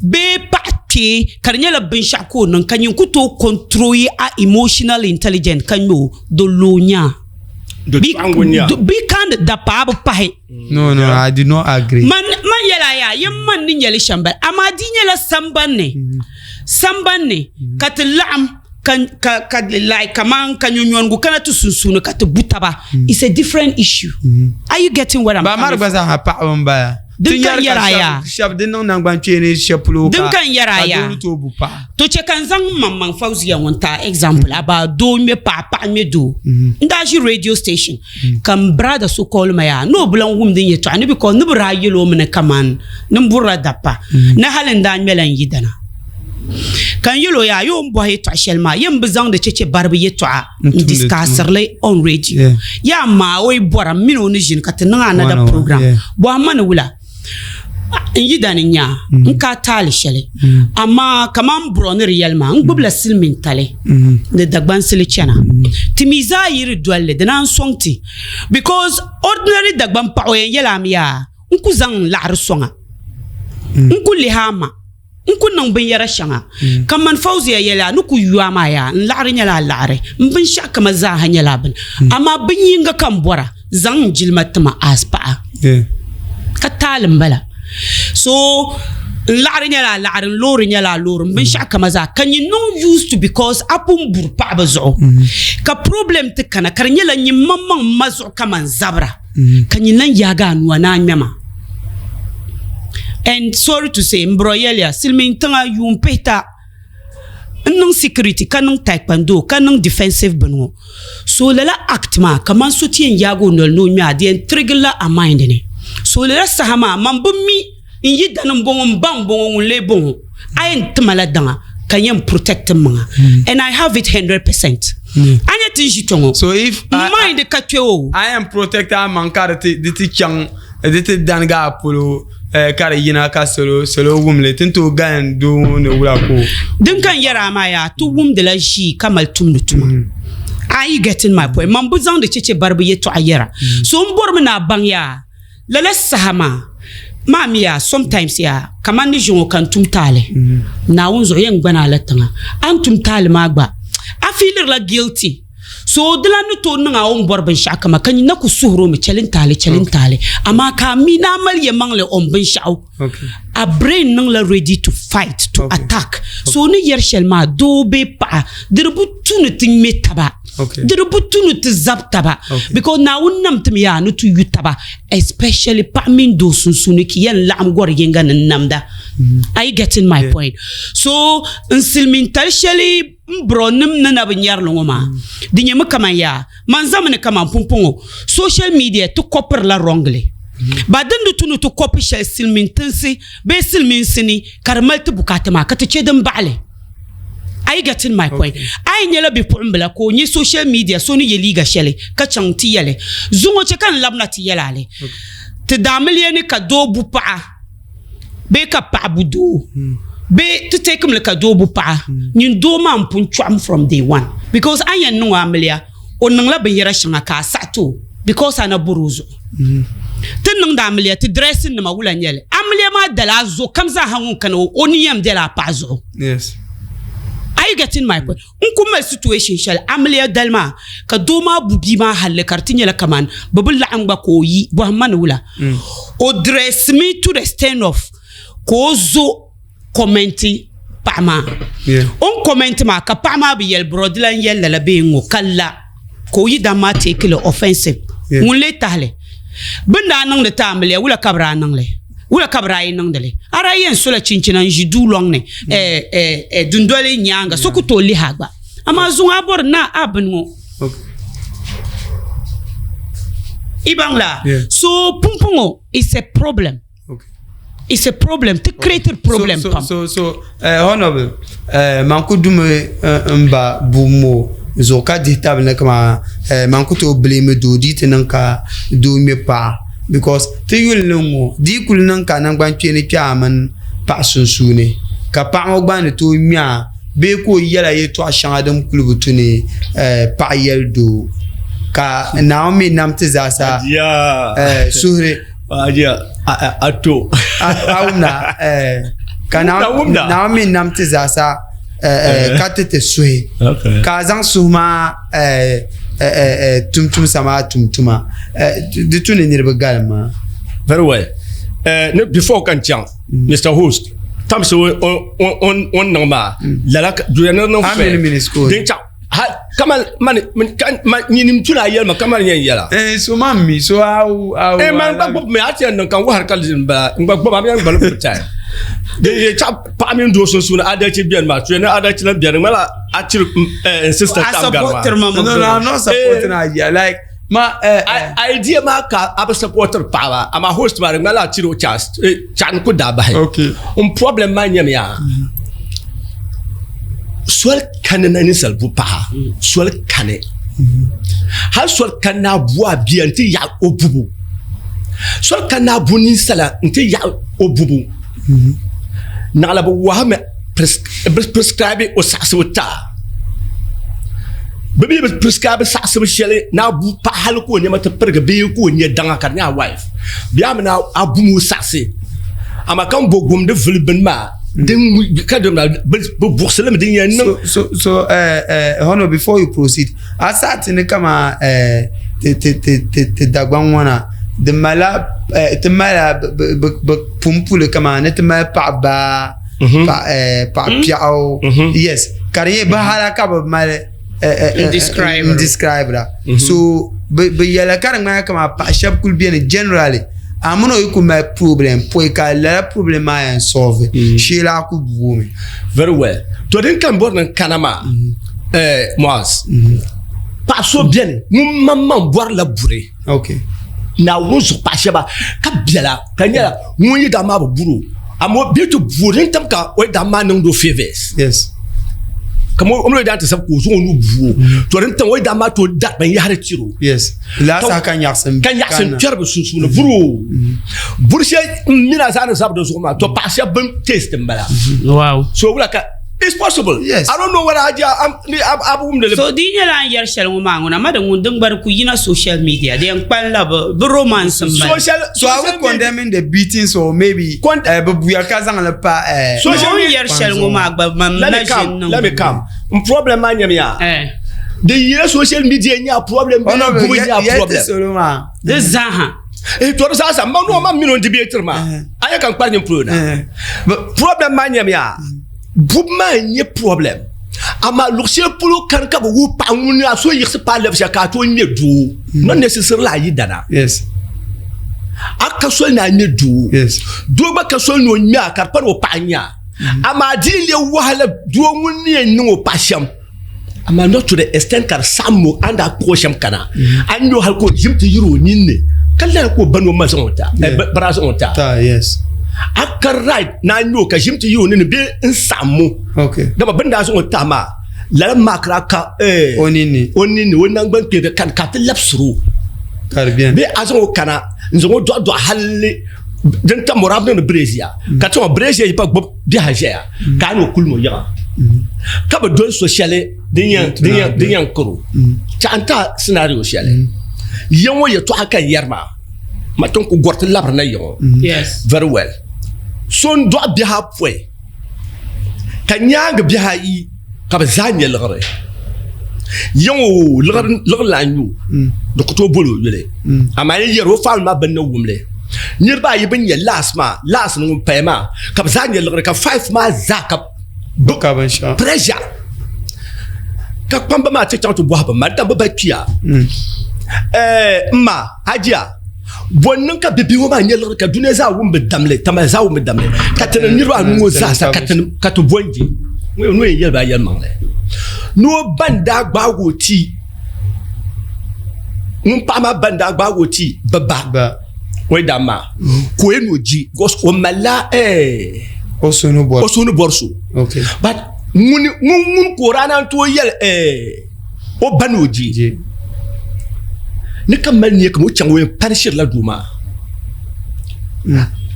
bee paɣa kpee ka di nyɛla binshɛɣu ka o niŋ ka nyin ku tooi control a emotional intelligent ka ŋmɛ o di lo o nyaa bi kandi dapaa bi pahi No, no, I do not agree. Man man yɛla yaa yin man ni nyɛli shɛm bala amaa di nyɛla sambanni sambanni ka ti laɣim ka ka ka like kaman ka nyonyɔnigu kana ti sunsuuni ka ti bu taba it's a different issue are you getting what I'm Ba mari coming gba from zaaha paɣaba n bala. Din Ti ka nyari n yɛra ka yaa. shɛba di niŋ nangban kpeeni shɛli polo Din ka ka n yɛra ka yaa. doo ni tooi bu paɣa. To chɛ ka n zaŋ m maŋmaŋ Fauziya ŋun ti a example about doo ŋmɛ paɣa paɣa ŋmɛ doo. N daa ʒi radio station ka m brother so call ma yaa ni o bi lan wumdi n yɛtɔɣa ni because ni bi daa yɛl o mi ni kaman ni m burila dabba ni hali n daa ŋmɛla n yidana. Ka n yɛl o yaa yoo m bɔhi yɛtɔɣa shɛli maa yɛn bi zaŋdi cheche baribu yɛtɔɣa n discussiri li on radio. Yaa amaa o yi bɔra m mini o ni ʒini ka ti niŋ another program bɔhim ma ni wula. N yidana n-nya n ka taali shɛli, amaa kaman m bɔro ni di yɛli maa, n gbubila silimiintali ni Dagbansili chana. Ti mi zaa yi di doli li, di naan sɔŋ ti because ordinary Dagbaŋ paɣa o yɛn yɛli a mi yaa, n ku zaŋ n laɣiri sɔŋ a, n ku lihi a ma. N ku niŋ binyɛra shɛŋa ka man Fauzia yɛli a ni ku yu a maa yaa, n laɣiri nyɛla a laɣiri, m binshɛɣu kama zaaha nyɛla a bini. Amaa bin yinga ka m bɔra, zaŋ n jilima ti ma as paɣa. Ka taali m-bala. So n laɣiri nyɛla a laɣiri, n loori nyɛla a loori, m binshɛɣu kama zaa ka nyin niŋ used to because a pun buri paɣaba zuɣu. Ka problem ti kana ka di nyɛla nyin maŋmaŋ ma zuɣu ka man zabira. Ka nyin lan yaagi a nua ni a ŋmɛ ma. And sorry to say, m bɔrɔ yɛliya, silimiin tiŋa yuun pihita n niŋ security ka niŋ taekwondo ka niŋ defensive bini ŋɔ. So lala act maa kaman so ti yɛn yaagi o noli ni o ŋmɛ a di yɛn tirigi la a mind ni. So lala saha maa man bi mi n yidana m-bɔŋɔ m ba m-bɔŋɔ ŋun lee bɔŋɔ a yɛn ti ma la daŋa ka n yɛn protect m maŋa and I have it 100%. A nya ti ni ʒi kpe ŋɔ So if m mind ka kpe o. A yɛn protect a maŋ ka di ti chaŋ di ti danigi a polo ka di yina ka salo salo wum li ti ni tooi galim doo ŋɔ ni wula ka o. Din ka n yɛri a maa yaa ti wumdila ʒii ka mali tumdi tuma. Are you getting my point? Man bi zaŋdi cheche baribu yɛtɔɣa yɛra. So m bɔrimi ni a baŋ yaa Lala saha maa, maa mi yaa, sometimes yaa, kaman ni ʒiŋɔ ka n tum taali, Naawuni zuɣu yɛn gbani a la tiŋa. A ni tum taali maa gba, a fiilirila guilty. So di lan ni tooi niŋ a o ni bɔri binshɛɣu kama, ka nyin na ku suhiri o mi, chɛli n taali, chɛli n taali. Amaa ka a mi ni a mali yɛmaŋli on binshɛɣu, a brain niŋla ready to fight, to attack. So o ni yɛri shɛli maa, doo bee paɣa, di di bi tu ni ti ŋme taba. Di di bi tu ni ti zabi taba because Naawuni nam ti mi yaa ni ti yu taba especially paɣa mini doo sunsuuni ki yɛn laɣim gɔri yinga ni namda. Are you getting my point? So n silimiintali shɛli n bro nim ni na bi nyɛri li ŋɔ maa di nyɛmi kaman yaa man zami ni kaman pumpɔŋɔ social media ti kɔpirila wrongly but din di tu ni ti kɔpi shɛli silimiin tinsi bee silimiinsi ni ka di mali ti bukaata maa ka ti chɛ din baɣili. Are you getting my point? A yi nyɛla bipuɣimbila ka o nyɛ social media so ni ye liiga shɛli ka chaŋ ti yɛli zuŋɔ chɛ ka n labina ti yɛli a li. Ti daamiliya ni ka doo bu paɣa bee ka paɣa bu doo bee ti teekimi li ka doo bu paɣa nyin doo maa m-pun chɔɣim from day one because a ni yɛn niŋ o amiliya o niŋla binyɛra shɛŋa ka a saɣi ti o because a na bɔri o zuɣu. Ti ni niŋdi amiliya ti dressing nima wula n-nyɛ li? Amiliya maa dali a zuɣu kam zaa ha ŋun kana o ni yɛn bela a paɣa zuɣu. Are you getting my point? N ku mali situation shɛli amiliya dali maa ka doo maa bu bia maa halli ka di ti nyɛla kaman bɛ bi laɣim gba ka o yi bɔhim ma ni wula. O dress mi to the extent of ka o zo commenti paɣa maa. O ni comment maa ka paɣa maa bi yɛli bro di lan yɛli lala bee n-ŋɔ ka la ka o yidana maa take li offensive. Ŋun lee tahili? Bɛ ni daa niŋdi ti amiliya wula ka bɛ daa niŋ li? Wula ka bɛ daa yi niŋdi li? A daa yɛn sola chinchina n-ʒi duu lɔŋ ni dundoli nyaaŋa, so ku tooi lihi a gba. Amaa zuŋɔ a bɔri ni a bini ŋɔ. I baŋ la? So pumpɔŋɔ it's a problem. It's a problem. Ti create problem pam. So, so, Honorable, man ku dumi n ba bua moo zuɣu ka dihi tabili ni kaman man ku tooi blame doo di yi ti niŋ ka doo ŋme paɣa. Because ti yuli ni ŋ-ŋɔ di yi kuli niŋ ka naŋgbankpeeni kpe a mini paɣa sunsuuni ka paɣa ŋɔ gba ni tooi ŋme a bee ka o yɛla yɛltɔɣa shɛŋa din kuli bi tu ni paɣa yɛli doo ka Naawuni mi nam ti zaasa suhuri ka Naawuni mi nam ti zaasa ka ti ti suhi ka a zaŋ suhu maa tumtumsa maa tum tuma di tu ni niriba galim maa. Very well. Ni before ka n chaŋ Mr. Host tamsi o ni niŋ maa lala duya ni niŋ fair din chaŋ ha kaman mani nyinim tuna a yɛlima kaman yɛn yɛla. Eh so man mi so aw aw. Eh man gba gbubi mi a ti yɛn niŋ ka n wahiri ka n bala n gba gbubi a mi yɛn gbali gbubi time. Din yɛ chaɣ paɣa mini doo sunsuuni adalci beni maa tuya ni adalci lan beni ŋmanila a chiri n sister tam gari maa. No no I'm not supporting idea like ma eh idea maa ka a bi supportiri paɣaba amaa host maa di ŋmanila a chiri o chance chaɣ n ku daa bahi. Okay. N problem maa nyɛmi yaa soli kani na ninsal bu paɣa soli kani hali soli kani na a bu a bia n ti yaɣi o bubu soli kani na a bu ninsala n ti yaɣi o bubu naɣila bi wahimi bi prescribe o saɣasibu taa bi mi bi prescribe saɣasibu shɛli ni a bu paɣa hali ka o niɛma ti pirigi bee ka o nyɛ daŋa ka di nyɛ a wife bee a mini a bumi o saɣasi amaa ka ni bo gumdi vuli bini maa din ka di bi buɣisi li mi din yɛn niŋ. So so Hono before you proceed a saha ti ni kama ti ti ti ti Dagbaŋ ŋɔ na di malila ti malila bi pumpuli kamani ni ti mali paɣa baa paɣa piɛɣu yes ka di nyɛ bi hala ka bi mali n describe ra so bi yɛla ka di ŋmanila kamani paɣa shɛba kuli beni generally a mini o yi ku mali problem pɔi ka lala problem maa yɛn solve shee la a ku boomi. Very well. To din ka n bɔri ni n kana maa Muaz paɣa so beni ŋun maŋmaŋ bɔrila buri. Okay. Naawuni zuɣu paɣa shɛba ka bela ka nyɛla ŋun yi daa maa bi buri o amaa bɛ ti boori n tam ka o yi daa maa niŋdi o favors. Yes. Kama o mi daa ti sabi ka o zaŋ o nuu bu o to din tam o yi daa maa tooi dari binyahari tiri o. Yes. Laa ka nyaɣasim ka nyaɣasim kpɛri bi sunsuuni buri o. Buri shɛli n mina zaa ni zabi di zuɣu maa to paɣa shɛba bin taste n bala. Wow. So wula ka It's possible. Yes. I don't know whether I I'm I'm So di nyɛla an yɛri shɛli ŋɔ maa ŋuna ma di ŋun din gba di ku yina social media di yɛn kpanila bi romance n bala. Social So are we condemning the beatings or maybe bi buya ka zaŋli pa social media yɛri shɛli ŋɔ maa gba man na ʒi niŋ. Let me come. N problem maa nyɛmi yaa. Di yina social media nya problem bi bubu nya problem. Yɛli ti salo maa. Di zaaha. Eh to di zaaha ma noo ma mini o debate maa. A yɛ ka n kpari nyin polo na. Problem maa nyɛmi yaa. Bubu maa n nyɛ problem amaa luɣu shɛli polo kani ka bi wuhi paɣa ŋun a so yiɣisi paai level shɛli ka a tooi ŋmɛ doo not necessarily a yidana a ka soli ni a ŋmɛ doo doo gba ka soli ni o ŋmɛ a ka di pa ni o paɣa n nyɛ a amaa di yi leei wahala doo ŋun ni yɛn niŋ o paɣa shɛm amaa not to the extent ka di saɣam o a ni daa kpuɣi o shɛm kana a ni nya o hali ka o ʒim ti yiri o ninni ka lana ka o ba ni o ma zaŋ o ta bira zaŋ o ta a ka right ni a nya o ka ʒim ti yiri o ninni bee n saɣam o dama bini daa zaŋ o tahi maa lala maakira ka o ninni o ninni o nangbani kpeeri ka ka ti labisiri o bee a zaŋ o kana n zaŋ o dɔɣi dɔɣi halli din tam o daa niŋdi birezia ka ti ŋɔ birezia yi pa gbubi biɛha ʒɛya ka a ni o kuli mo yiŋa ka bi doli so shɛli din yɛn karo chaɣa n taai scenario shɛli ya ŋɔ yɛltɔɣa ka n yɛri maa ma tin ku gɔriti labiri na ya ŋɔ very well so n dɔɣi bihi apɔi ka nyaangi bihi ayi. Ka bɛ zaa nya liɣiri. Yiŋ o liɣiri lan nyu, di ku tooi boli o yuli. Amaa yi yɛri o family maa bɛn ni wum li. Niriba ayi bɛn nyɛ last maa, last ni ŋun paya maa, ka bɛ zaa nya liɣiri ka five maa zaa ka pressure. Ka kpamba maa ti chaŋ ti bɔhi bɛ ma, di bɛ ba kpiya. Ɛɛ m ma, Hajiya, bɔ n-niŋ ka bibihi ŋɔ maa nya liɣiri ka dunia zaa wum bɛ damli, Tamale zaa wum bɛ damli, ka ti ni niriba anu ŋɔ zaa sa ka ti bo n-je? Ŋɔ yɛn yɛli ba yɛlimaŋli ni o ba n-daa gbaagi o ti, ŋun paɣa maa ba n-daa gbaagi o ti bɛ ba o yi daa maa ka o yɛn ni o ji because o malila o suhu ni bɔri so but ŋun ŋun ka o daa naan tooi yɛli o ba ni o ji ni ka mali nia kama o chaŋ o yɛn panishirila doo maa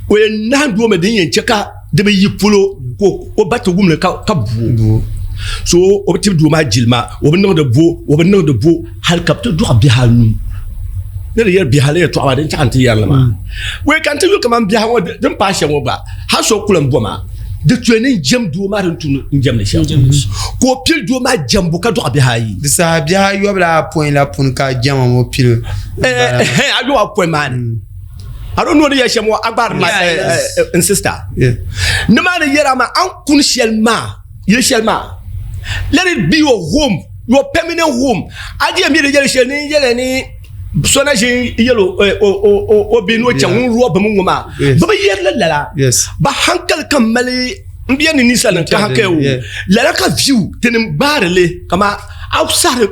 o yɛn nahim doo maa din yɛn chɛ ka di bi yi polo ka o ba ti wumli ka buo so o bi tibi doo maa jilima o bi niŋdi bo o bi niŋdi bo hali ka bi ti dɔɣi bihi anu ni di yɛli bihi la yɛltɔɣa maa din chaŋ n ti yɛrili maa wei ka n ti yuli kamani bihi ŋɔ din paai shɛm ŋɔ gba hali so kuli n bo maa di tuya ni n jɛm doo maa din tu n jɛmdi shɛm ka o pili doo maa jɛmbu ka dɔɣi bihi ayi di saha bihi ayɔbu la apɔin la puni ka jɛma ŋɔ pili ayɔbu apɔin maa ni I don't know ni yɛ shɛm ŋɔ a gbaari ma n sister ni maa ni yɛra maa an kuni shɛli maa yili shɛli maa let it be your home your permanent home a di yɛn mi di yɛli shɛli ni n yɛli ni so na ʒi n yɛli o bihi ni o chaŋ ŋun rɔbi mi ŋɔ maa bi bi yɛri li lala ba hankali ka mali n bɛ ni ninsal nim ka hankali o lala ka view tinim gbaari li kama a sahari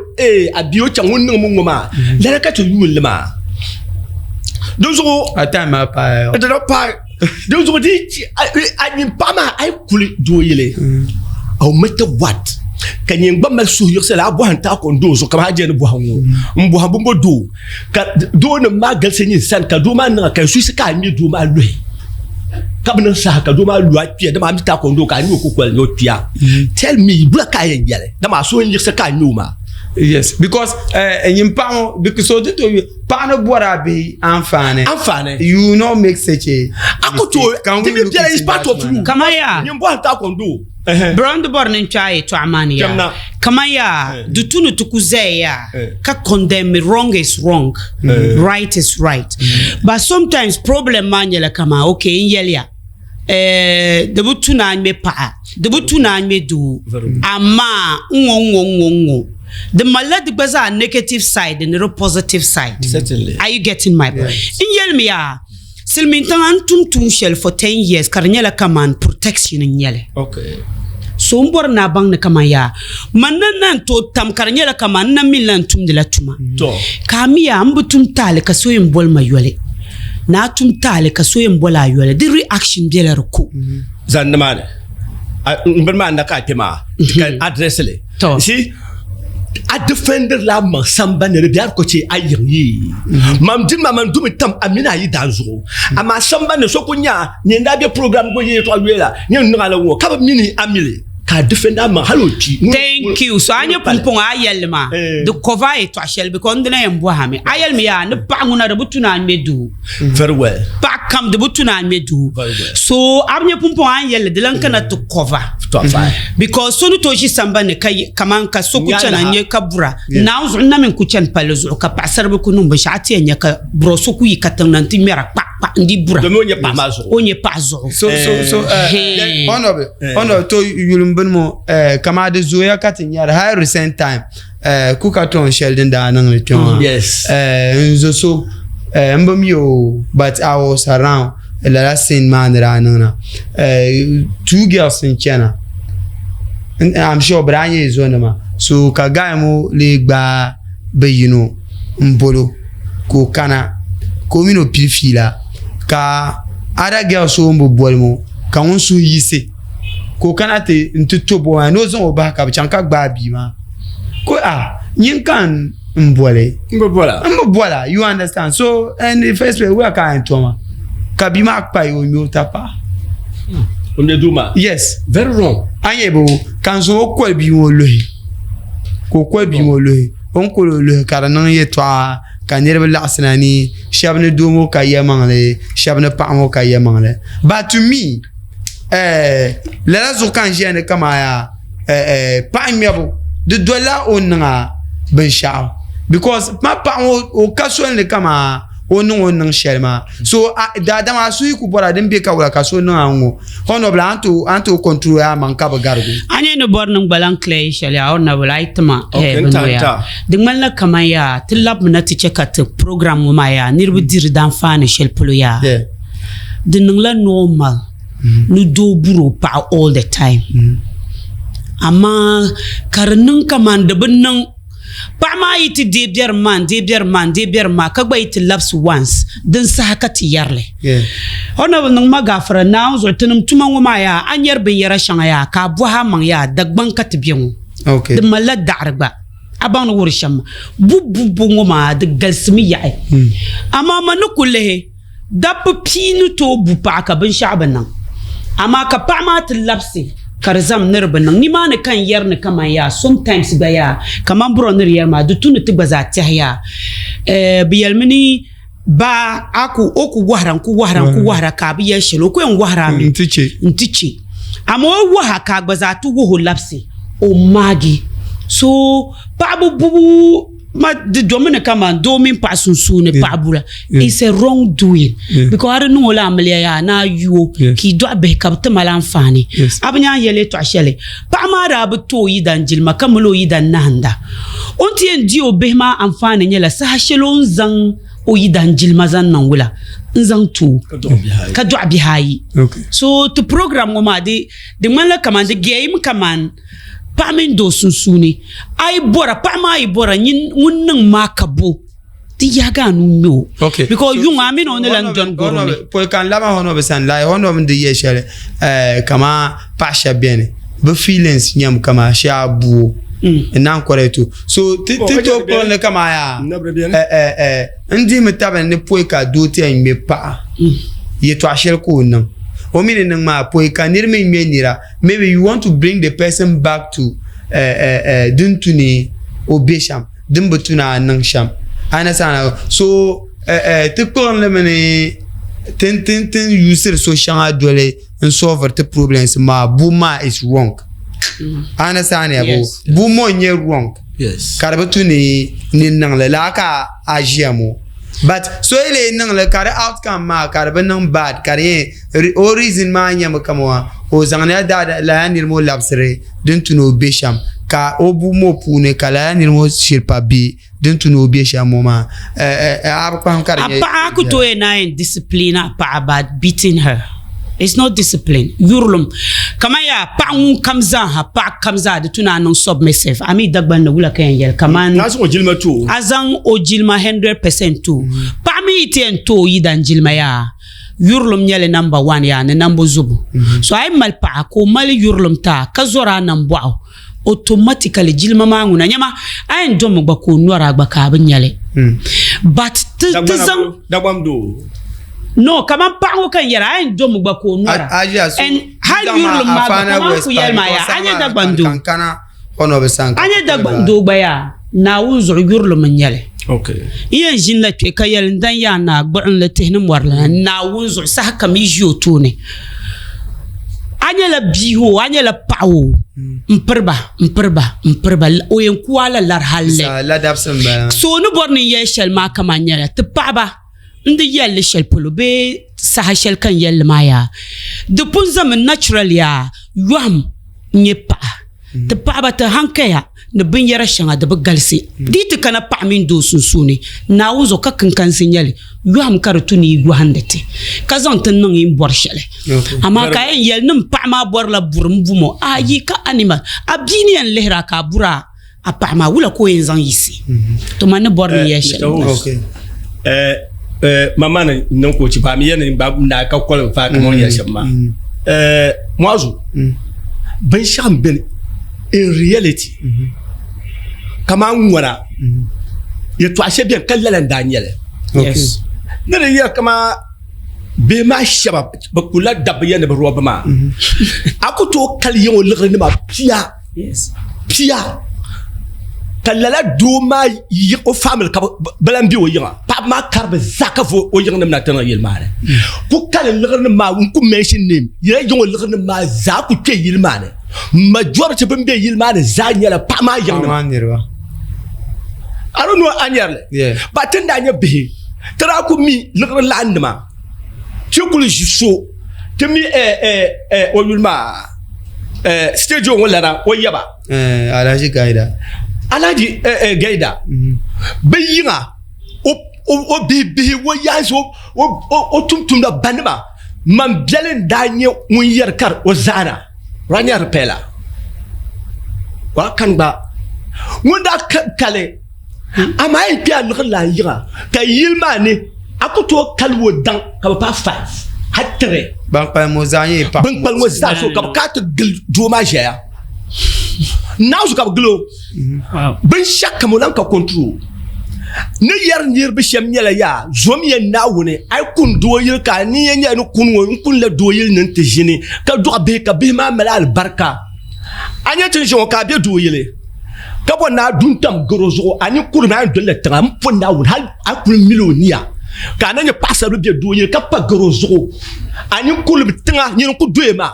a bia o chaŋ ŋun niŋmi ŋɔ maa lala ka ti yuuni li maa dinzuɣu a time maa paai di na paai dinzuɣu di a nyin paɣa maa a yi kuli doo yili a mata what ka nyin gba mali suhuyiɣisili a bɔhim taɣi ko n doo zuɣu kamani a je ni bɔhim ŋɔ n bɔhim bimbo doo ka doo nim maa galisi nyin sani ka doo maa niŋa ka suhisi ka a ŋmɛ doo maa luhi ka bi niŋ saha ka doo maa lu a kpiya dama a mi taɣi ko n doo ka a ŋmɛ o kukoli ni o kpiya tell me bula ka a yɛn yɛli dama a suhu n yiɣisi ka a ŋmɛ o maa yes because nyin paɣa ŋɔ because so ti to paɣa ni bɔri a bihi anfaani anfaani you no make such a a ku tooi Can we di look biɛla it is in part that of you manner? Kaman yaa nyin bɔhim taɣi ko n doo Bro n di bɔri ni n kpe a yɛtɔɣa maa ni yaa Kpɛmna. kaman yaa di tu ni ti ku zaya yaa ka condemn wrong is wrong right is right but sometimes problem maa nyɛla kaman okay n yɛliya eh, di bi tu ni a ŋmɛ paɣa di bi tu ni a ŋmɛ doo amaa n ŋɔ n ŋɔ n ŋɔ n ŋɔ di malila di gba zaa negative side ni di positive side Certainly. are you getting my point n yɛlimi yaa Silimiin tiŋa n tum tuun shɛli for 10 years ka di nyɛla kaman protection n nyɛli. Okay. So n bɔri ni a baŋ ni kaman yaa man na na n tooi tam ka di nyɛla kaman n na mi la n tumdila tuma. To. Ka a mi yaa n bi tum taali ka so yɛn boli ma yoli. Ni a tum taali ka so yɛn boli a yoli di reaction bela di ko. Zani nimaani. N bini maa n na ka a kpɛ maa ka address li. To. See a defender la maŋ sambani ni di biɛri ko chɛ a yiŋ yi mam di ma man dumi tam a mini a yi daan zuɣu amaa sambani so ku nya nyɛ n daa bɛ program go yɛ yɛltɔɣa yɔya la nyɛ n niŋ a la ŋɔ ka bi mini a mili ka a defend a maŋ hali o kpi Thank you. So a nyɛ pumpɔŋɔ a yɛlli maa di cover a yɛltɔɣa shɛli because n dina yɛn bɔhimi a yɛlimi yaa ni paɣa ŋuna di bi tu ni a ŋmɛ doo very well paɣa kam di bi tu ni a ŋmɛ doo Very well. so a bi nyɛ pumpɔŋɔ a ni yɛlli di lan kana ti cover to fine because so ni tooi ʒi sambani ni ka kaman ka so ku chana n-nyɛ ka bura Naawuni zuɣu n na mini ku chani palli zuɣu ka paɣasaribili ku niŋ binshɛɣu a ti yɛn nya ka bura so ku yi katiŋ na nti ŋmɛra kpa kpa n-di bura Domi o nyɛ paɣa maa zuɣu. O nyɛ paɣa zuɣu. So so so honorable honorable to yuli m bini ŋɔ kaman di zooya ka ti nyari high recent time cookathon shɛli din daa niŋdi kpe maa Yes. n zo so m bi mi o but I was around lala scene maa ni daa niŋ na two girls n chana I'm sure bɛ daa nyɛla zonima so ka guy ŋɔ lee gbaai bɛ yino n bolo ka o kana ka o mini o pili fiila ka other girls o ni bi boli ŋɔ ka ŋun suhu yiɣisi ka o kana ti n ti to bɔ maa ni o zaŋ o bahi ka bi chaŋ ka gbaai bia maa ka a nyin ka n boli n bi bola n bi bola you understand so in the first place where ka a yɛn toma ka bia maa kpayi o ŋmɛ o tapaɣa o ŋmɛ doo maa yes very wrong a nyɛ bo ka n zaŋ o koli bia ŋɔ luhi ka o koli bia ŋɔ luhi o ni koli o luhi ka di niŋ yɛltɔɣa ka niriba laɣisina ni shɛba ni doo ŋɔ ka yɛlimaŋli shɛba ni paɣa ŋɔ ka yɛlimaŋli but to me lala zuɣu ka n ʒiya ni kamaya. paɣa ŋmɛbu di dolila o ni niŋ a binshaɣu because ma paɣa ŋɔ o ka soli ni kaman o niŋ o ni niŋ shɛli maa so daadama a suhu yi ku bɔra din bɛ ka wula ka so niŋ a ŋɔ honorable a ni tooi control a maŋ ka bi garigi a nyɛ ni bɔri ni gba lan clear shɛli a honorable a yi tima bini ŋɔ yaa di ŋmanila kaman yaa ti labimina ti chɛ ka ti program ŋɔ maa yaa niriba diri daanfaani shɛli polo yaa di niŋla normal ni doo buri o paɣa all the time amaa ka di niŋ kaman di bi niŋ paɣa maa yi ti deei biɛrim maa n-deei biɛrim maa n-deei biɛrim maa ka gba yi ti labisi once din saha ka ti yɛri li. Honorable niŋ ma gaafara Naawuni zuɣu tinim tuma ŋɔ maa yaa a nyari binyɛra shɛŋa yaa ka a bɔhi a maŋ yaa Dagbaŋ ka ti be ŋɔ di malila daɣiri gba a baŋ ni wuhiri shɛm maa bububu ŋɔ maa di galisimi yaɣi amaa ma ni ku lihi Dabba pia ni tooi bu paɣa ka binshɛɣu bi niŋ, amaa ka paɣa maa ti labisi ka di zam ni di bi niŋ. Nimaani ka n yɛri ni kaman yaa, sometimes gba yaa, kaman bɔrɔ ni di yɛri maa, di tu ni ti gba zaa tɛhi yaa. Eh, bɛ yɛlimi ni baa a ku, o ku wahira n-ku wahira n-ku wahira ka a bi yɛli shɛli, o ku yɛn wahiri a mi Nti chɛ. nti chɛ. Amaa o waha ka a gba zaa ti wahi o labisi, o maagi. So paɣaba bubu Ma di domi ni kaman doo mini paɣa sunsuuni paɣa bura it's a wrong doing because a di niŋ o la amiliya yaa ni a yu o ka yi dɔɣi bihi ka bi ti mali anfaani a bi nyaŋ yɛli yɛltɔɣa shɛli paɣa maa daa bi ti o yidan jilima ka mali o yidan nahinda o ni ti yɛn di o bihi maa anfaani nyɛla saha shɛli o ni zaŋ o yidan jilima zaŋ niŋ wula n zaŋ ti o ka dɔɣi bihi ayi so ti program ŋɔ maa di ŋmanila kaman di gɛyimi kaman Paɣa mini doo sunsuuni, a yi bɔra, paɣa maa yi bɔra, nyin ŋun niŋ maa ka bo, di yaagi a nuu ŋme o. Okay. Because yuŋ a mini o ni lan dɔni gɔro ni. Pɔi ka n labi Honobi sani, like Honobi ni di yɛli shɛli, eh, kaman paɣa shɛba beni, bɛ feelings nyɛmi kaman shee a bu o, n naan correct o. So ti ti tooi kpuɣi ni kaman yaa, eh, eh, eh, n dihimi tabili ni pɔi ka doo ti yɛn ŋme paɣa, yɛtɔɣa shɛli ka o niŋ. O mi ni niŋ maa, pɔi ka niri mi ŋme nira, Maybe you want to bring the person back to eh, eh, eh, din tu ni o be shɛm, din bi tu ni a niŋ shɛm. Understand? So eh, eh, ti kpuɣinli mini tin tin tin usiri so shɛŋa doli n solviri ti problems maa bu maa is wrong. Understand ya bu? Bu mo n-nyɛ wrong. Yes. Ka di bi tu ni ni niŋli laa ka a ʒiya mo. But so yi lee niŋli ka di outcome maa ka di bi niŋ bad ka di yɛn o reason maa nyɛmi kaman o zaŋdila lala niri ŋɔ labisiri din tu ni o be shɛm ka o buɣim ŋɔ puuni ka lala niri ŋɔ shiri pa be din tu ni o be shɛm ŋɔ maa a bi kpahim ka di nyɛ A paɣa ku tooi yɛn naan yɛn discipline a paɣa by beating her. It's not discipline. Yurilim. Kaman yaa paɣa ŋun kam zaa ha, paɣa kam zaa di tu ni a niŋ submissive. A mi Dagbaŋ ni wula ka yɛn yɛli kaman A zaŋ o jilima ti o. A zaŋ o jilima 100% ti o. Paɣa mi yi ti yɛn ti o yidan jilima yaa yurilim nyɛli number one yaa ni nambo zubu. So a yi mali paɣa ka o mali yurilim ti a ka zɔri a nambɔɣu automatically jilima maa ŋuna nyama a yɛn domi gba ka o nɔri a gba ka a bi nyɛli but ti ti zaŋ Dagbam doo. No kaman paɣa ŋɔ ka n yɛra a yɛn domi gba ka o nɔra and hali yurilim maa gba kaman ku yɛli maa yaa a nyɛ Dagbaŋ doo a nyɛ Dagbaŋ doo gba yaa Naawuni zuɣu yurilim n nyɛli n yɛn ʒinila kpɛ ka yɛli n dan yaa naa gbuɣinli tihi ni mɔri lana Naawuni zuɣu saha kam yi ʒi o tooni a nyɛla bia o a nyɛla paɣa o n piriba n piriba n piriba o yɛn ku a la lari halli so o ni bɔri ni n yɛli shɛli maa kaman nyɛla ti paɣaba n di yɛlli shɛli polo bee saha shɛli ka n yɛlli maa yaa di pun zami natural yaa yɔhim n nyɛ paɣa Ti paɣaba ti hankaya ni binyɛra shɛŋa di bi galisi. Di yi ti kana paɣa mini doo sunsuuni, Naawuni zuɣu ka kinkansi nyɛli, yɔhim ka di tu ni yi yɔhindi ti, ka zaŋ ti niŋ yi ni bɔri shɛli. Amaa ka a yɛn yɛli ni m paɣa maa bɔrila buri m bu ma o, ayi ka animal, a bia ni yɛn lihiri a ka a buri a paɣa maa, wula ka o yɛn zaŋ yiɣisi? To man ni bɔri ni yɛli shɛli m-bala. Mama ni niŋ ka o chi baami yɛli ni naai ka qualify kaman o ni yɛli shɛm maa. Muazu, binshɛɣu m beni in reality kaman ŋɔna yɛltɔɣa shɛli beni ka lala n daa nyɛli ni di yɛli kaman bihi maa shɛba bɛ kulila dabba yɛli ni bɛ rɔbi maa a ku tooi kali yiŋ o liɣiri nima pia pia ka lala doo maa o family ka bi lahi bɛ o yiŋa paɣaba maa kari bi zaa ka vo o yiŋ nim na ti niŋ yili maa ni ku kali liɣiri nim maa n ku mention name yɛla yiŋ o liɣiri nim maa zaa ku kpɛ yili maa ni. Majority bin be yili maa ni zaa nyɛla paɣa maa yiŋ nima. I don't know a nyɛri li. But ti ni daa nyɛ bihi ti daa ku mi liɣiri laɣim nima ti kuli ʒi so ti mi o yuli maa stadium ŋɔ lana o yaba. Alhaji Gaida. Alhaji Gaida. Bɛ yiŋa o bihi bihi o yaansi o tumtumda banima man biɛli n daa nyɛ ŋun yɛri kari o zaana Rania Ripela o kani gba ŋun daa kali amaa yi kpɛ a liɣiri lan yiŋa ka yili maa ni a ku tooi kali o daŋ ka bi paai 5 hali 3 ban kpalim ŋɔ zaa nyɛ paɣa bin kpalim ŋɔ zaa so ka bi kana ti gili doo maa ʒɛya naawuzu ka bi gili o Binshɛɣu kam o lan ka control. Ni yɛri niriba shɛm nyɛla yaa, zomiya Naawuni, a yi kuni dooyili ka a niya nyɛla ni kuni ŋɔ, n kunila dooyili ni nti ʒini ka dɔɣi bihi ka bihi maa mali alibarika. A nya ti ni ʒiya ŋɔ ka a be dooyili ka bɔri ni a du n-tam garo zuɣu, a ni kurimi a ni dolila tiŋa m-po Naawuni hal a kuli mili o niya ka a na nyɛ paɣisaribila be dooyili ka pa garo zuɣu, a ni kurimi tiŋa nyini n-ku doya maa.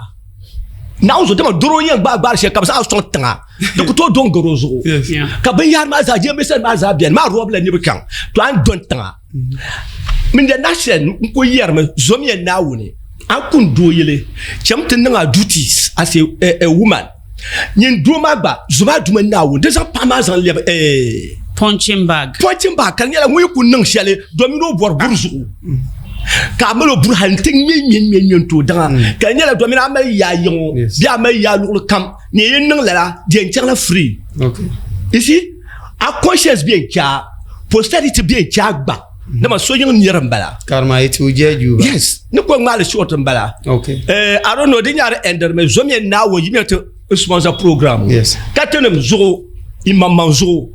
Naawuni zuɣu dama doro n-yɛn gbaai gbaari shɛli ka bɛ zaŋ sɔŋ tiŋa di ku tooi dɔn garo zuɣu ka binyahari maa zaa jiranbiisa maa zaa bɛni maa rɔbila ni bi chaŋ to a ni dɔn tiŋa min da nashɛli n ku yɛrimi zomiya Naawuni a kuni doo yili cham ti niŋ a duties as a woman nyin doo maa gba zom a Duuma Naawuni di zaŋ paɣa maa zaŋ lɛbi punching bag punching bag ka di nyɛla ŋun yi ku niŋ shɛli domin o bɔri buri zuɣu ka a mali o buri hali n ti ŋmɛ ŋmɛ ŋmɛ ŋmɛ n ti o daŋa ka di nyɛla domin a mali yaa yiŋɔ bee a mali yaa luɣuli kam ni yi niŋ lala di yɛn chaŋla free you see a conscience bɛ n chɛ posterity bɛ n chɛ a gba dama so yiŋ niri n bala karima yi ti o jɛ juba yes ni ko ŋmaali short n bala okay I don't know di nyari endiri mi zomiya Naawuni yimiya ti sponsor program yes ka tinim zuɣu imaŋmaŋ zuɣu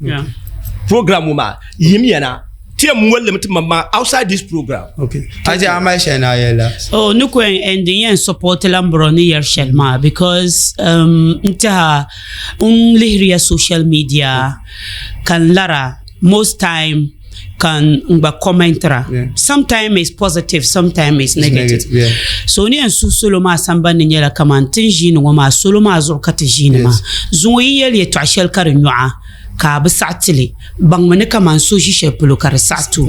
program ŋɔ maa yimiya na ti yɛn molli mi ti maŋmaŋ outside this program okay aje a mali shɛli ni a yɛli la Oh, ni ko yɛn end n yɛn support la n bɔrɔ ni yɛri shɛli maa because n tiɛha n lihiriya social media ka n lara most time ka n gba commentira sometime is positive sometime is negative so ni yɛn suhi salo maa sambani ni nyɛla kaman ti ni ʒiini ŋɔ maa salo maa zuɣu ka ti ʒiini maa zuŋɔ yi yɛli yɛtɔɣa shɛli ka di nyɔɣa ka a bi saɣi ti li baŋmi ni kaman so ʒi shɛli polo ka di saɣi ti o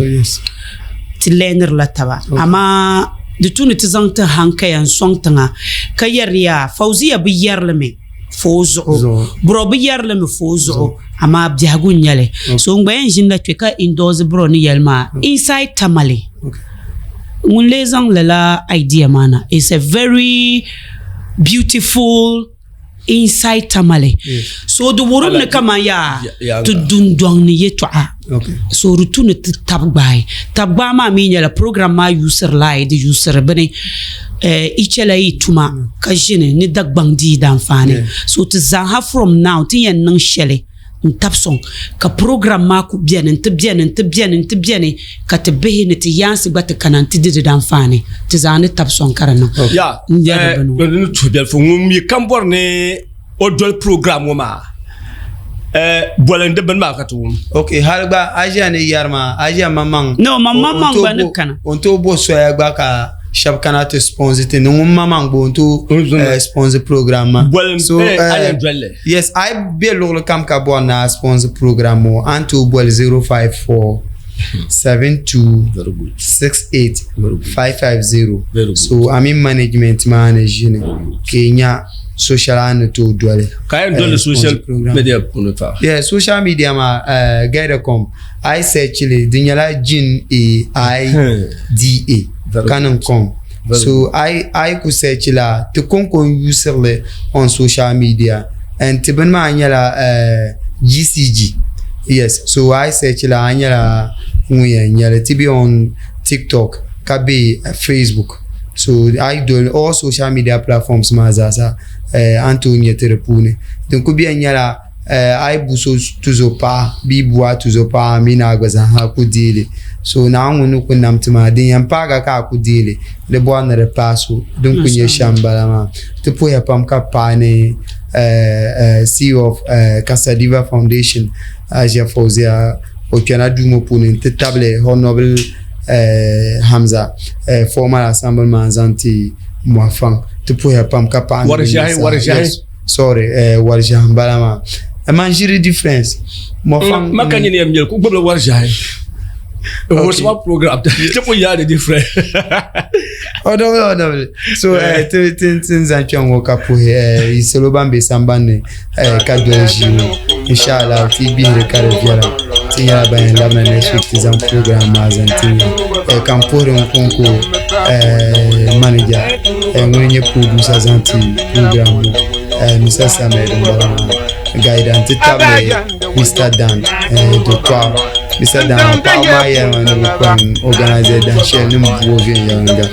ti lɛnirila taba amaa di tu ni ti zaŋ ti hankaya n-sɔŋ tiŋa ka yɛri yaa Fauziya bi yɛri li mi foo zuɣu bro bi yɛri li mi foo zuɣu amaa biɛhigu n nyɛli so n gba yɛn ʒinila kpɛ ka endorse bro ni yɛli maa inside Tamale ŋun lee zaŋ lala idea maa na it's a very beautiful inside Tamale so di wurim ni kaman yaa ti dundɔŋ ni yɛtɔɣa so di tu ni ti tabi gbaai tabi gbaai maa mi nyɛla program maa yuusiri la di yuusiri bini i chɛla yi tuma ka ʒini ni Dagbaŋ dii daanfaani so ti zaaha from now ti yɛn niŋ shɛli n tabi sɔŋ ka program maa ku beni n ti beni n ti beni n ti beni ka ti bihi ni ti yaansi gba ti kana n ti di di daanfaani ti zaa ni tabi sɔŋ ka di niŋ Ya n yɛri bini ŋɔ. Ni tuhi biɛlifu ŋun mi kam bɔri ni o doli program ŋɔ maa boli n di bini maa ka ti wum. Ok hali gba a ʒiya ni yɛri maa a ʒiya maŋmaŋ No, man maŋmaŋ gba ni kana. O ni tooi bo soya gba ka shɛba kana ti sponsor ti ni ŋun maŋmaŋ gba o ni tooi sponsor program maa. Boli So, a yɛn doli li. Yes, a yi be luɣili kam ka bɔri ni a sponsor program ŋɔ a ni tooi boli 054 72 68 550 so a mini management maa ni ʒini ka yi nya so shɛli a ni tooi doli. Ka a yɛn doli social media puuni fa? Yeah, social media maa Gaidacom a yi search li di nyɛla Jin A I D A ka niŋ com so a yi ku search la ti konko n yuusiri li on social media and ti bini maa nyɛla GCG yes so a yi search la a nyɛla ŋun yɛn nyɛli ti be on TikTok ka be Facebook. So a yi doli all social media platforms maa zaa sa a ni tooi nyɛ ti di puuni. Din ku beni nyɛla a yi bu so tuzo paɣa bee bu a tuzo paɣa a mini a gba zaa ha ku deei li. So Naawuni ŋun ni ku nam ti maa din yɛn paagi a ka a ku deei li di bɔri ni di paai so din ku nyɛ shɛm m-bala maa. Ti puhiya pam ka paai ni CEO of Kasadiva Foundation Asia Fauzia o kpɛna duu ŋɔ puuni nti tabili Honourable Hamza former assemblyman zaŋ ti Mɔfaŋ. Ti puhiya pam ka paɣa ni Wari ʒiɛhi, wari ʒiɛhi. Yes. Sorry, eh, wari ʒiɛhi n bala maa. Man ʒiri difference. Mɔfaŋ. Ma ka nyini yɛn mɛli ku gbubila wari ʒiɛhi. Okay. program. Ti ku yaa di different. Honorable, honorable. So, eh, ti ti ti n zaŋ kpɛŋ ŋɔ ka puhi eh, yi salo ban be sambanni eh, ka doli ʒii ŋɔ. Inshallah, ti gbihiri ka di viɛla. Ti nyɛla ban yɛn labina next week ti zaŋ program maa zaŋ ti ya. Eh, ka n puhiri n kɔŋko eh, manager eh, ŋuni nyɛ producer zaŋ ti program ŋɔ eh, Mr. Samuel n bala maa. Guide n ti tabili Mr. Dan eh, Dotɔɣu. Mr. Dan paɣa maa yɛlima ni bɛ kpalim organize dan shɛli ni m bo viɛnyɛliŋga.